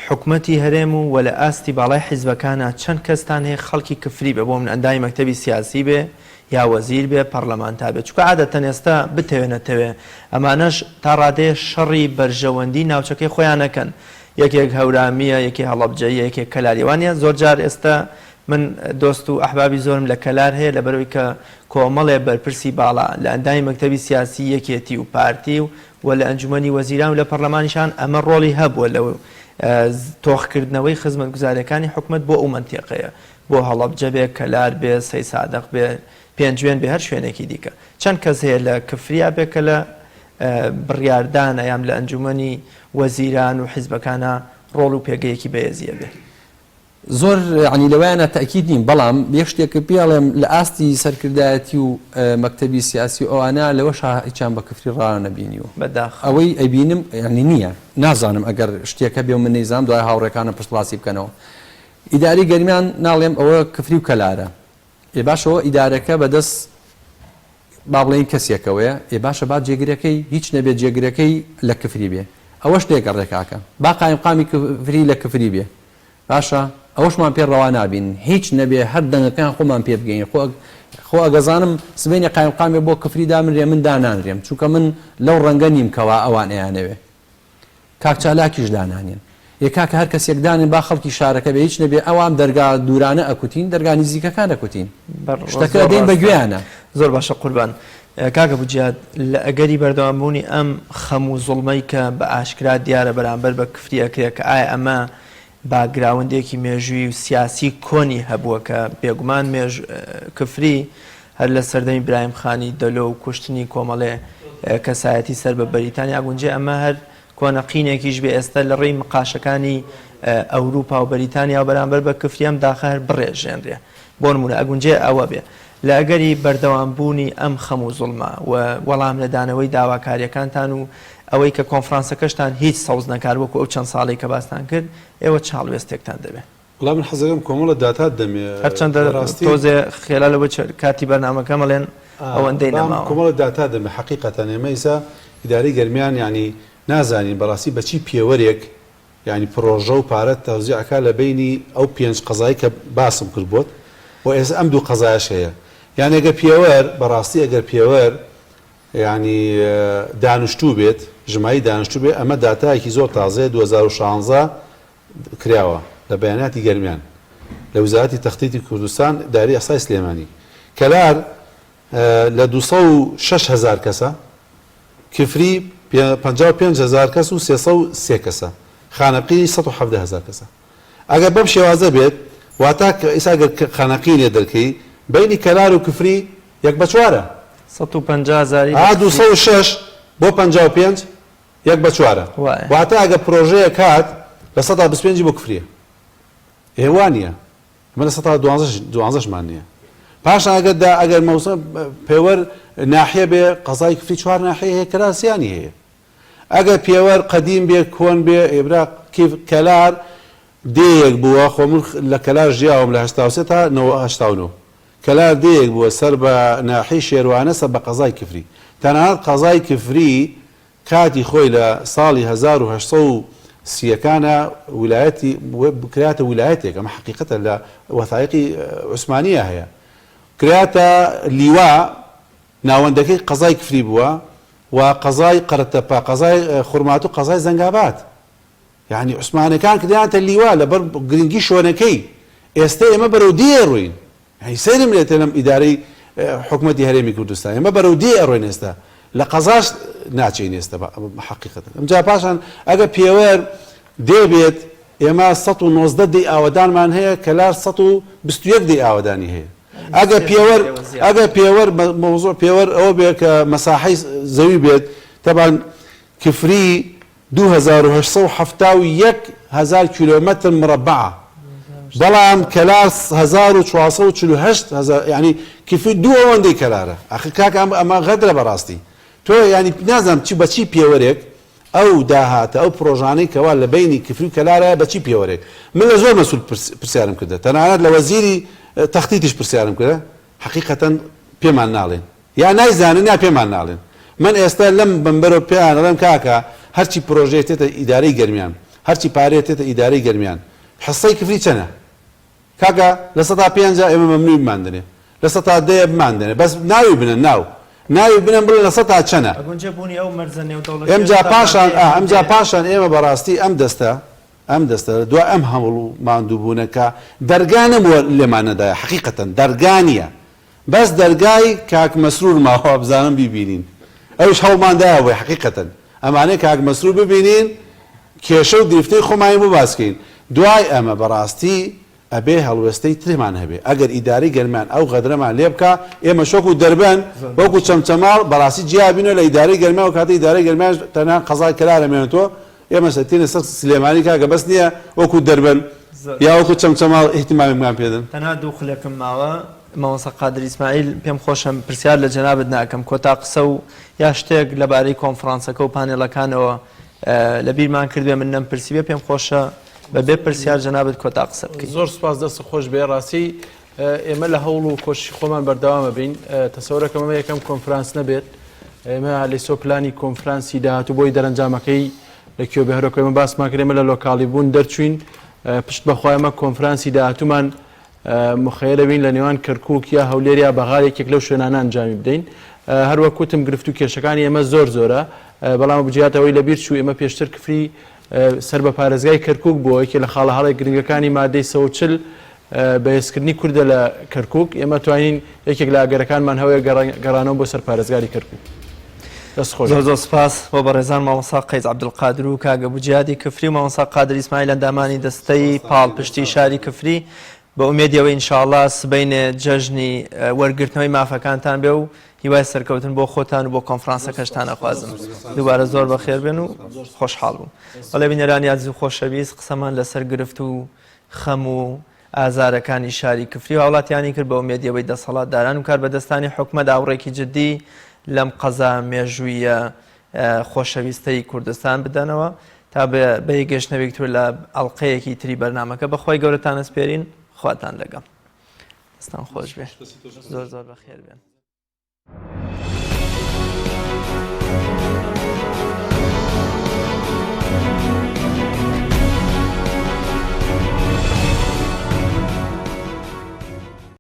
حکومەتی هەرێم و وە لە ئاستی باڵای حیزبەکانا چەند کەستان هەیە خەڵکی کفری بێ بۆ من ئەندامی مەکتەبی سیاسی بێ یا وەزیر بێ پەڕلەمانتار بێ چونکە عادەتەن ئێستا بتەوێ نەتەوێ ئەمانەش تا ڕادەیە شەڕی بەرژەوەندی ناوچەکەی خۆیان ئەکەن یەکێک هەورامیە یەکێ هەڵەبجەییە یەکێک کەلاریە وانیە زۆر جار ئێستا من دۆست و ئەحبابی زۆرم لە کەلار هەیە لەبەرئەوەی کە کۆمەڵێ بەرپرسی باڵا لە ئەندامی مەکتەبی سیاسی یەکێتی و پارتی و و لە ئەنجومەنی وەزیران و لە پەڕلەمانیشان ئەمە ڕۆڵی هەبووە لە تۆخکردنەوەی خزمەتگوزاریەکانی حکومەت بۆ ئەو مەنتیقەیە بۆ هەڵەبجە بێ کەلار بێ سەیسادق بێ پێنجوێن بێ هەر شوێنێکی دیکە چەند کەس هەیە لە کفریا بێ کە لە بڕیاردانە یان لە ئەنجومەنی وەزیران و حیزبەکانا ڕۆڵ و پێگەیەکی بەهێزی هەبێ. زۆر یەعنی لەوەیانە تەئکید نیم بەڵام یەک شتێک پێ ئەڵێم لە ئاستی سەرکردایەتی و مەکتەبی سیاسی و ئەوانە لەوەشا هیچیان بە کفری ڕانەبینیوە بەداخەوە. ئەوەی ئەیبینم یەعنی نییە نازانم ئەگەر شتێک هەبێ و من نەیزانم دوای هاوڕێکانم پشتڕاستی بکەنەوە ئیدارەی گەرمیان ناڵێم ئەوە کفری و کەلارە ئێ باشە ئەوە ئیدارەکە بەدەست با بڵێین کەسێکەوەیە ئێ باشە با جێگرەکەی هیچ نەبێ جێگرەکەی لە کفری بێ ئەوەش لێگەڕێ کاکە با قایمقامی کفری لە کفری بێ باشە ئەوەشمان پێ ڕەوا نابینن هیچ نەبێ هەر دەنگەکەیان خۆمان پێ بگەین خۆ خۆ ئەگەزانم سبەینێ قایمقامێ بۆ کفری دامنرێ من دانانرێم چونکە من لەو ڕەنگە نیم کەوا ئەوان ئەیانەوێ کاک چالاکیش دانانێن. ئێ کاکە هەر کەسێک دانێن با خەڵکی شارەکە بێ هیچ نەبێ ئەوام دەرگا دوورانە ئەکوتین دەرگا نیزیکەکان ئەکوتین شتەکە زۆر ئەدەین بە ڕاستە. گوێیانا. زۆر باشە قوربان. کاک ئەبو جیهاد لە ئەگەری بەردەوامبوونی ئەم خەم و زوڵمەی کە بە ئاشکرا دیارە بەرامبەر بە کفری ئەکرێ کە ئایا ئەمە باکگراوندێکی مێژووی و سیاسی کۆنی هەبووە کە بێگومان مێژ کفری. هەر لە سەردەمی برایم خانی دەلۆ و کوشتنی کۆمەڵێ کەسایەتی سەر بە بەریتانیا ئەگونجێ ئەمە هەر کۆنە قینێکیش بێ ئێستا لە ڕێی مقاشەکانی ئەوروپا و بەریتانیا و بەرامبەر بە کفری ئەم داخە هەر بڕێژێنرێ. بۆ نموونە ئەگونجێ ئەوە بێ لە ئەگەری بەردەوام بوونی ئەم خەم و زوڵمە و وەڵام نەدانەوەی داواکاریەکانتان و ئەوەی کە کۆنفرانسەکەشتان هیچ سەوز نەکات وەکو ئەو چەند ساڵەی کە باستان کرد ئێوە چ هەڵوێستێکتان دەبێ؟ وەڵا من حەزەکەم کۆمەڵە داتات دەمێ هەرچەندە بەڕاستی تۆزێ خێرا لەوە کاتی بەرنامەکەم ئەڵێن ئەوەندەی بام نەماوە. کۆمەڵە داتا دەمێ حەقیقەتەن ئێمە ئیسا ئیدارەی گەرمیان یانی نازانین بەڕاستی بە چی پێوەرێک یانی پڕۆژە و پارە تەوزیع ئەکا لە بەینی ئەو پێنج قەزای کە باسم کرد بۆت و ئێستا ئەم دوو قەزایەش هەیە یانی ئەگەر پێوەر بەڕاستی ئەگەر پێوەر یانی دانشتوو بێت ژماری دانشتوو بێت ئەمە داتایەکی زۆر تازەیە 2016 کراوە لە بەیاناتی گەرمیان لە وزارەتی تەختیتی کوردستان داری ئەحسای سلێمانی کەلار لە 206 هەزار کەسە کفری 55 هەزار کەس و 303 کەسە خانەقینی 117 هەزار کەسە ئەگەر بەم شێوازە بێت واتا ئیسا گەر خانەقینێ دەرکەی بینی کەلار و کفری یەک بە چوارە. 150 هەزاری لە ئا کفری. 206 بۆ 55 یەک بە چوارە. وایە. واتە ئەگەر پرۆژەیەک هات لە سەتا 25 ی بۆ کفریە. ئێ وا نییە. ئەمە لە سەتا دوانزەش دوانزەشمان نییە. پاشان ئەگەر دا ئەگەر مەوسە پێوەر ناحیە بێ قەزای کفری چوار ناحیە هەیە کەلار سیانی هەیە. ئەگەر پێوەر قەدیم بێ کۆن بێ ئێ برا کیف کەلار دێیەک بووە خۆ من لە کەلار ژیاوم لە 83 تا 89 کەلار دێیەک بووە سەر بە ناحیەی شێروانە سەر بە قەزای کفری تەنانەت قەزای کفری کاتی خۆی لە ساڵی 1830 ەکانا ولایەتی کرایەتە ولایەتێک ئەمە حەقیقەتە لە وەثایقی عوسمانیە هەیە کرایەتە لیوا ناوەندەکەی قەزای کفری بووە و قەزای قەرەتەپە قەزای خورماتوو قەزای زەنگاباد یانی عوسمانەکان کردیانتە لیوا لەبەر گرنگی شوێنەکەی ئێستە ئێمە بەرەو دێ ڕووین یانی سەیرم لێتێ لەم ئیدارەی حکومەتی هەرێمی کوردستان ئێمە بەرەو دێ ئەڕۆین ئێستا لە قەزاش ناچین ئێستا حەقیقەتەن ئەمجا پاشان ئەگە پێوەر دێ بێت ئێمە 119 دێی ئاوەدانمان هەیە کەلار 121 دێی ئاوەدانی هەیە ئەگە پێوەر ئەگە پێوەر مەوزوع پێوەر ئەوە بێ کە مەساحەی زەوی بێت تەبان کفری 2871 هەزار کیلۆمەتر مڕەبەعە بەڵام کەلار 1448 هەزار یعنی کفری دوو ئەوەندەی کەلارە ئاخر کاکە ئەم ئەمە غەدرە بەڕاستی تۆ یعنی نازانم چی بە چی پێوەرێک ئەو داهاتە ئەو پرۆژانەی کەوا لە بەینی کفری و کەلارایە بە چی پێوەرێک من لە زۆر مەسول پرسیارم کردە تەنانەت لە وەزیری تەختیتیش پرسیارم کردە حەقیقەتەن پێمان ناڵێن یا نایزانن یا پێمان ناڵێن. من ئێستا لەم بەمبەرەوە پێیان ئەڵێم کاکە هەرچی پرۆژەیە تێتە ئیدارەی گەرمیان، هەرچی پارەیە تێتە ئیدارەی گەرمیان، حسەی کفری چەنە؟ کاکە لە سەتا پێنجە ئێمە مەمنوعی بماندەنێ، لە سەتا دەیە بماندەنێ، بەس ناوی بنەن ناو، ناوی بنەن بڵێن لە سەتا چەنە؟ ئەگونجێ بوونی ئەو مەرجە نێودەوڵەتییەش ئێمجا تا پاشان ڕادەیەک ئا ئەمجا هەندێ. پاشان ئێمە بەڕاستی ئەم دەستە ئەم دەستە لە دوای ئەم هەوڵ و ماندووبوونە کە دەرگا نەبووە لێمان نەدایە حەقیقەتەن دەرگا نییە بەس دەرگای کاک مەسرور ماوە وابزانم بیبینین ئەویش هەوڵمان دایە بۆی حەقیقەتەن ئەمانەی کاک مەسرور ببینین کێشە و گرفتەی خۆمانی بۆ باس کەین دوای ئەمە بەڕاستی ئەبێ هەڵوێستەی ترمان هەبێ ئەگەر ئیدارەی گەرمیان ئەو غەدرەمان لێ بکا ئێمەش وەکو دەربەند وەکو چەمچەماڵ بەڕاستی جیا بینەوە لە ئیدارەی گەرمیان و کاتە ئیدارەی گەرمیانش تەنها قەزای کەلار ئەمێنێتەوە ئێمەش ئەتێنە سەر سلێمانی کاکە بەس نیە وەکو دەربەند یا وەکو چەمچەماڵ ئیهتیمامێکمان پێدەن. تەنها دوو خولەکم ماوە مامۆستا قادر ئیسماعیل پێم خۆشە پرسیار لە جەنابت ناکەم کۆتا قسە و یا شتێک لەبارەی کۆنفرانسەکە و پانێڵەکانەوە لە بیرمان کردبێ من نەمپرسیبێ پێم خۆشە بە بێ پرسیار جەنابت کۆتا قسە بکەی. زۆر سوپاس دەستت خۆش بێ ڕاستی ئێمە لە هەوڵ و کۆششی خۆمان بەردەوامە بین تەسەورەکەم ئەمە یەکەم کۆنفرانس نەبێت ئێمە لەسۆ پلانی کۆنفرانسی داهاتوو بۆی دەرەنجامەکەی لە کوێ بێ هەرۆک ئێمە باسمان کرد ئێمە لە لۆکاڵی بوون دەرچوین پشت بەخوا ئێمە کۆنفرانسی داهاتوومان مخەیرە بین لە نێوان کەرکوک یا هەولێر یا بەغا یەکێک لەو شوێنانە ئەنجامی بدەین هەروەک وتم گرفت و کێشەکانی ئێمە زۆر زۆرە بەڵام بجیاتەوەی لەبیر چوو ئێمە پێشتر کفری سەر بە پارێزگای کەرکوک بووە یەکێ لە خاڵە هەڵێ گرنگەکانی مادەی 140 بەهێزکردنی کوردە لە کەرکوک، ئێمە توانین یەکێک لە ئەگەرەکانمان هەوەیە گەڕانەوە بۆ سەر پارێزگاری کەرکوک. دەست خۆش. زۆر زۆر سپاس بۆ بەڕێزان مامۆستا قەیس عەبدولقادر و کاک ئەبو جیهادی کفری و مامۆستا قادر ئیسماعیل ئەندامانی دەستەی پاڵپشتی شاری کفری. بە ئومێدی ئەوەی ان شاء اللە سبەینێ جەژنی وەرگرتنەوەی مافەکانتان بێ و هیوای سەرکەوتن بۆ خۆتان و بۆ کۆنفرانسەکەشتان ئەخوازم. دووبارە زۆر بەخێر بێن و خۆشحاڵ بووم. بەڵێ بینەرانی ئازیز و خۆشەویست قسەمان لەسەر گرفت و خەم و ئازارەکانی شاری کفری و هاوڵاتیانی کرد بە ئومێدی ئەوەی دەسەڵاتداران و کاربەدەستانی حکومەت ئاوڕێکی جدی لەم قەزا مێژوویە خۆشەویستەی کوردستان بدەنەوە تا بە یەکگەشتنەوەیەکی تر لە ئەڵقەیەکی تری بەرنامەکە بەخوای گەورەتان ئەسپێرین خواتان لەگەڵ دەستان خۆش بێ زۆر زۆر بەخێر بێن.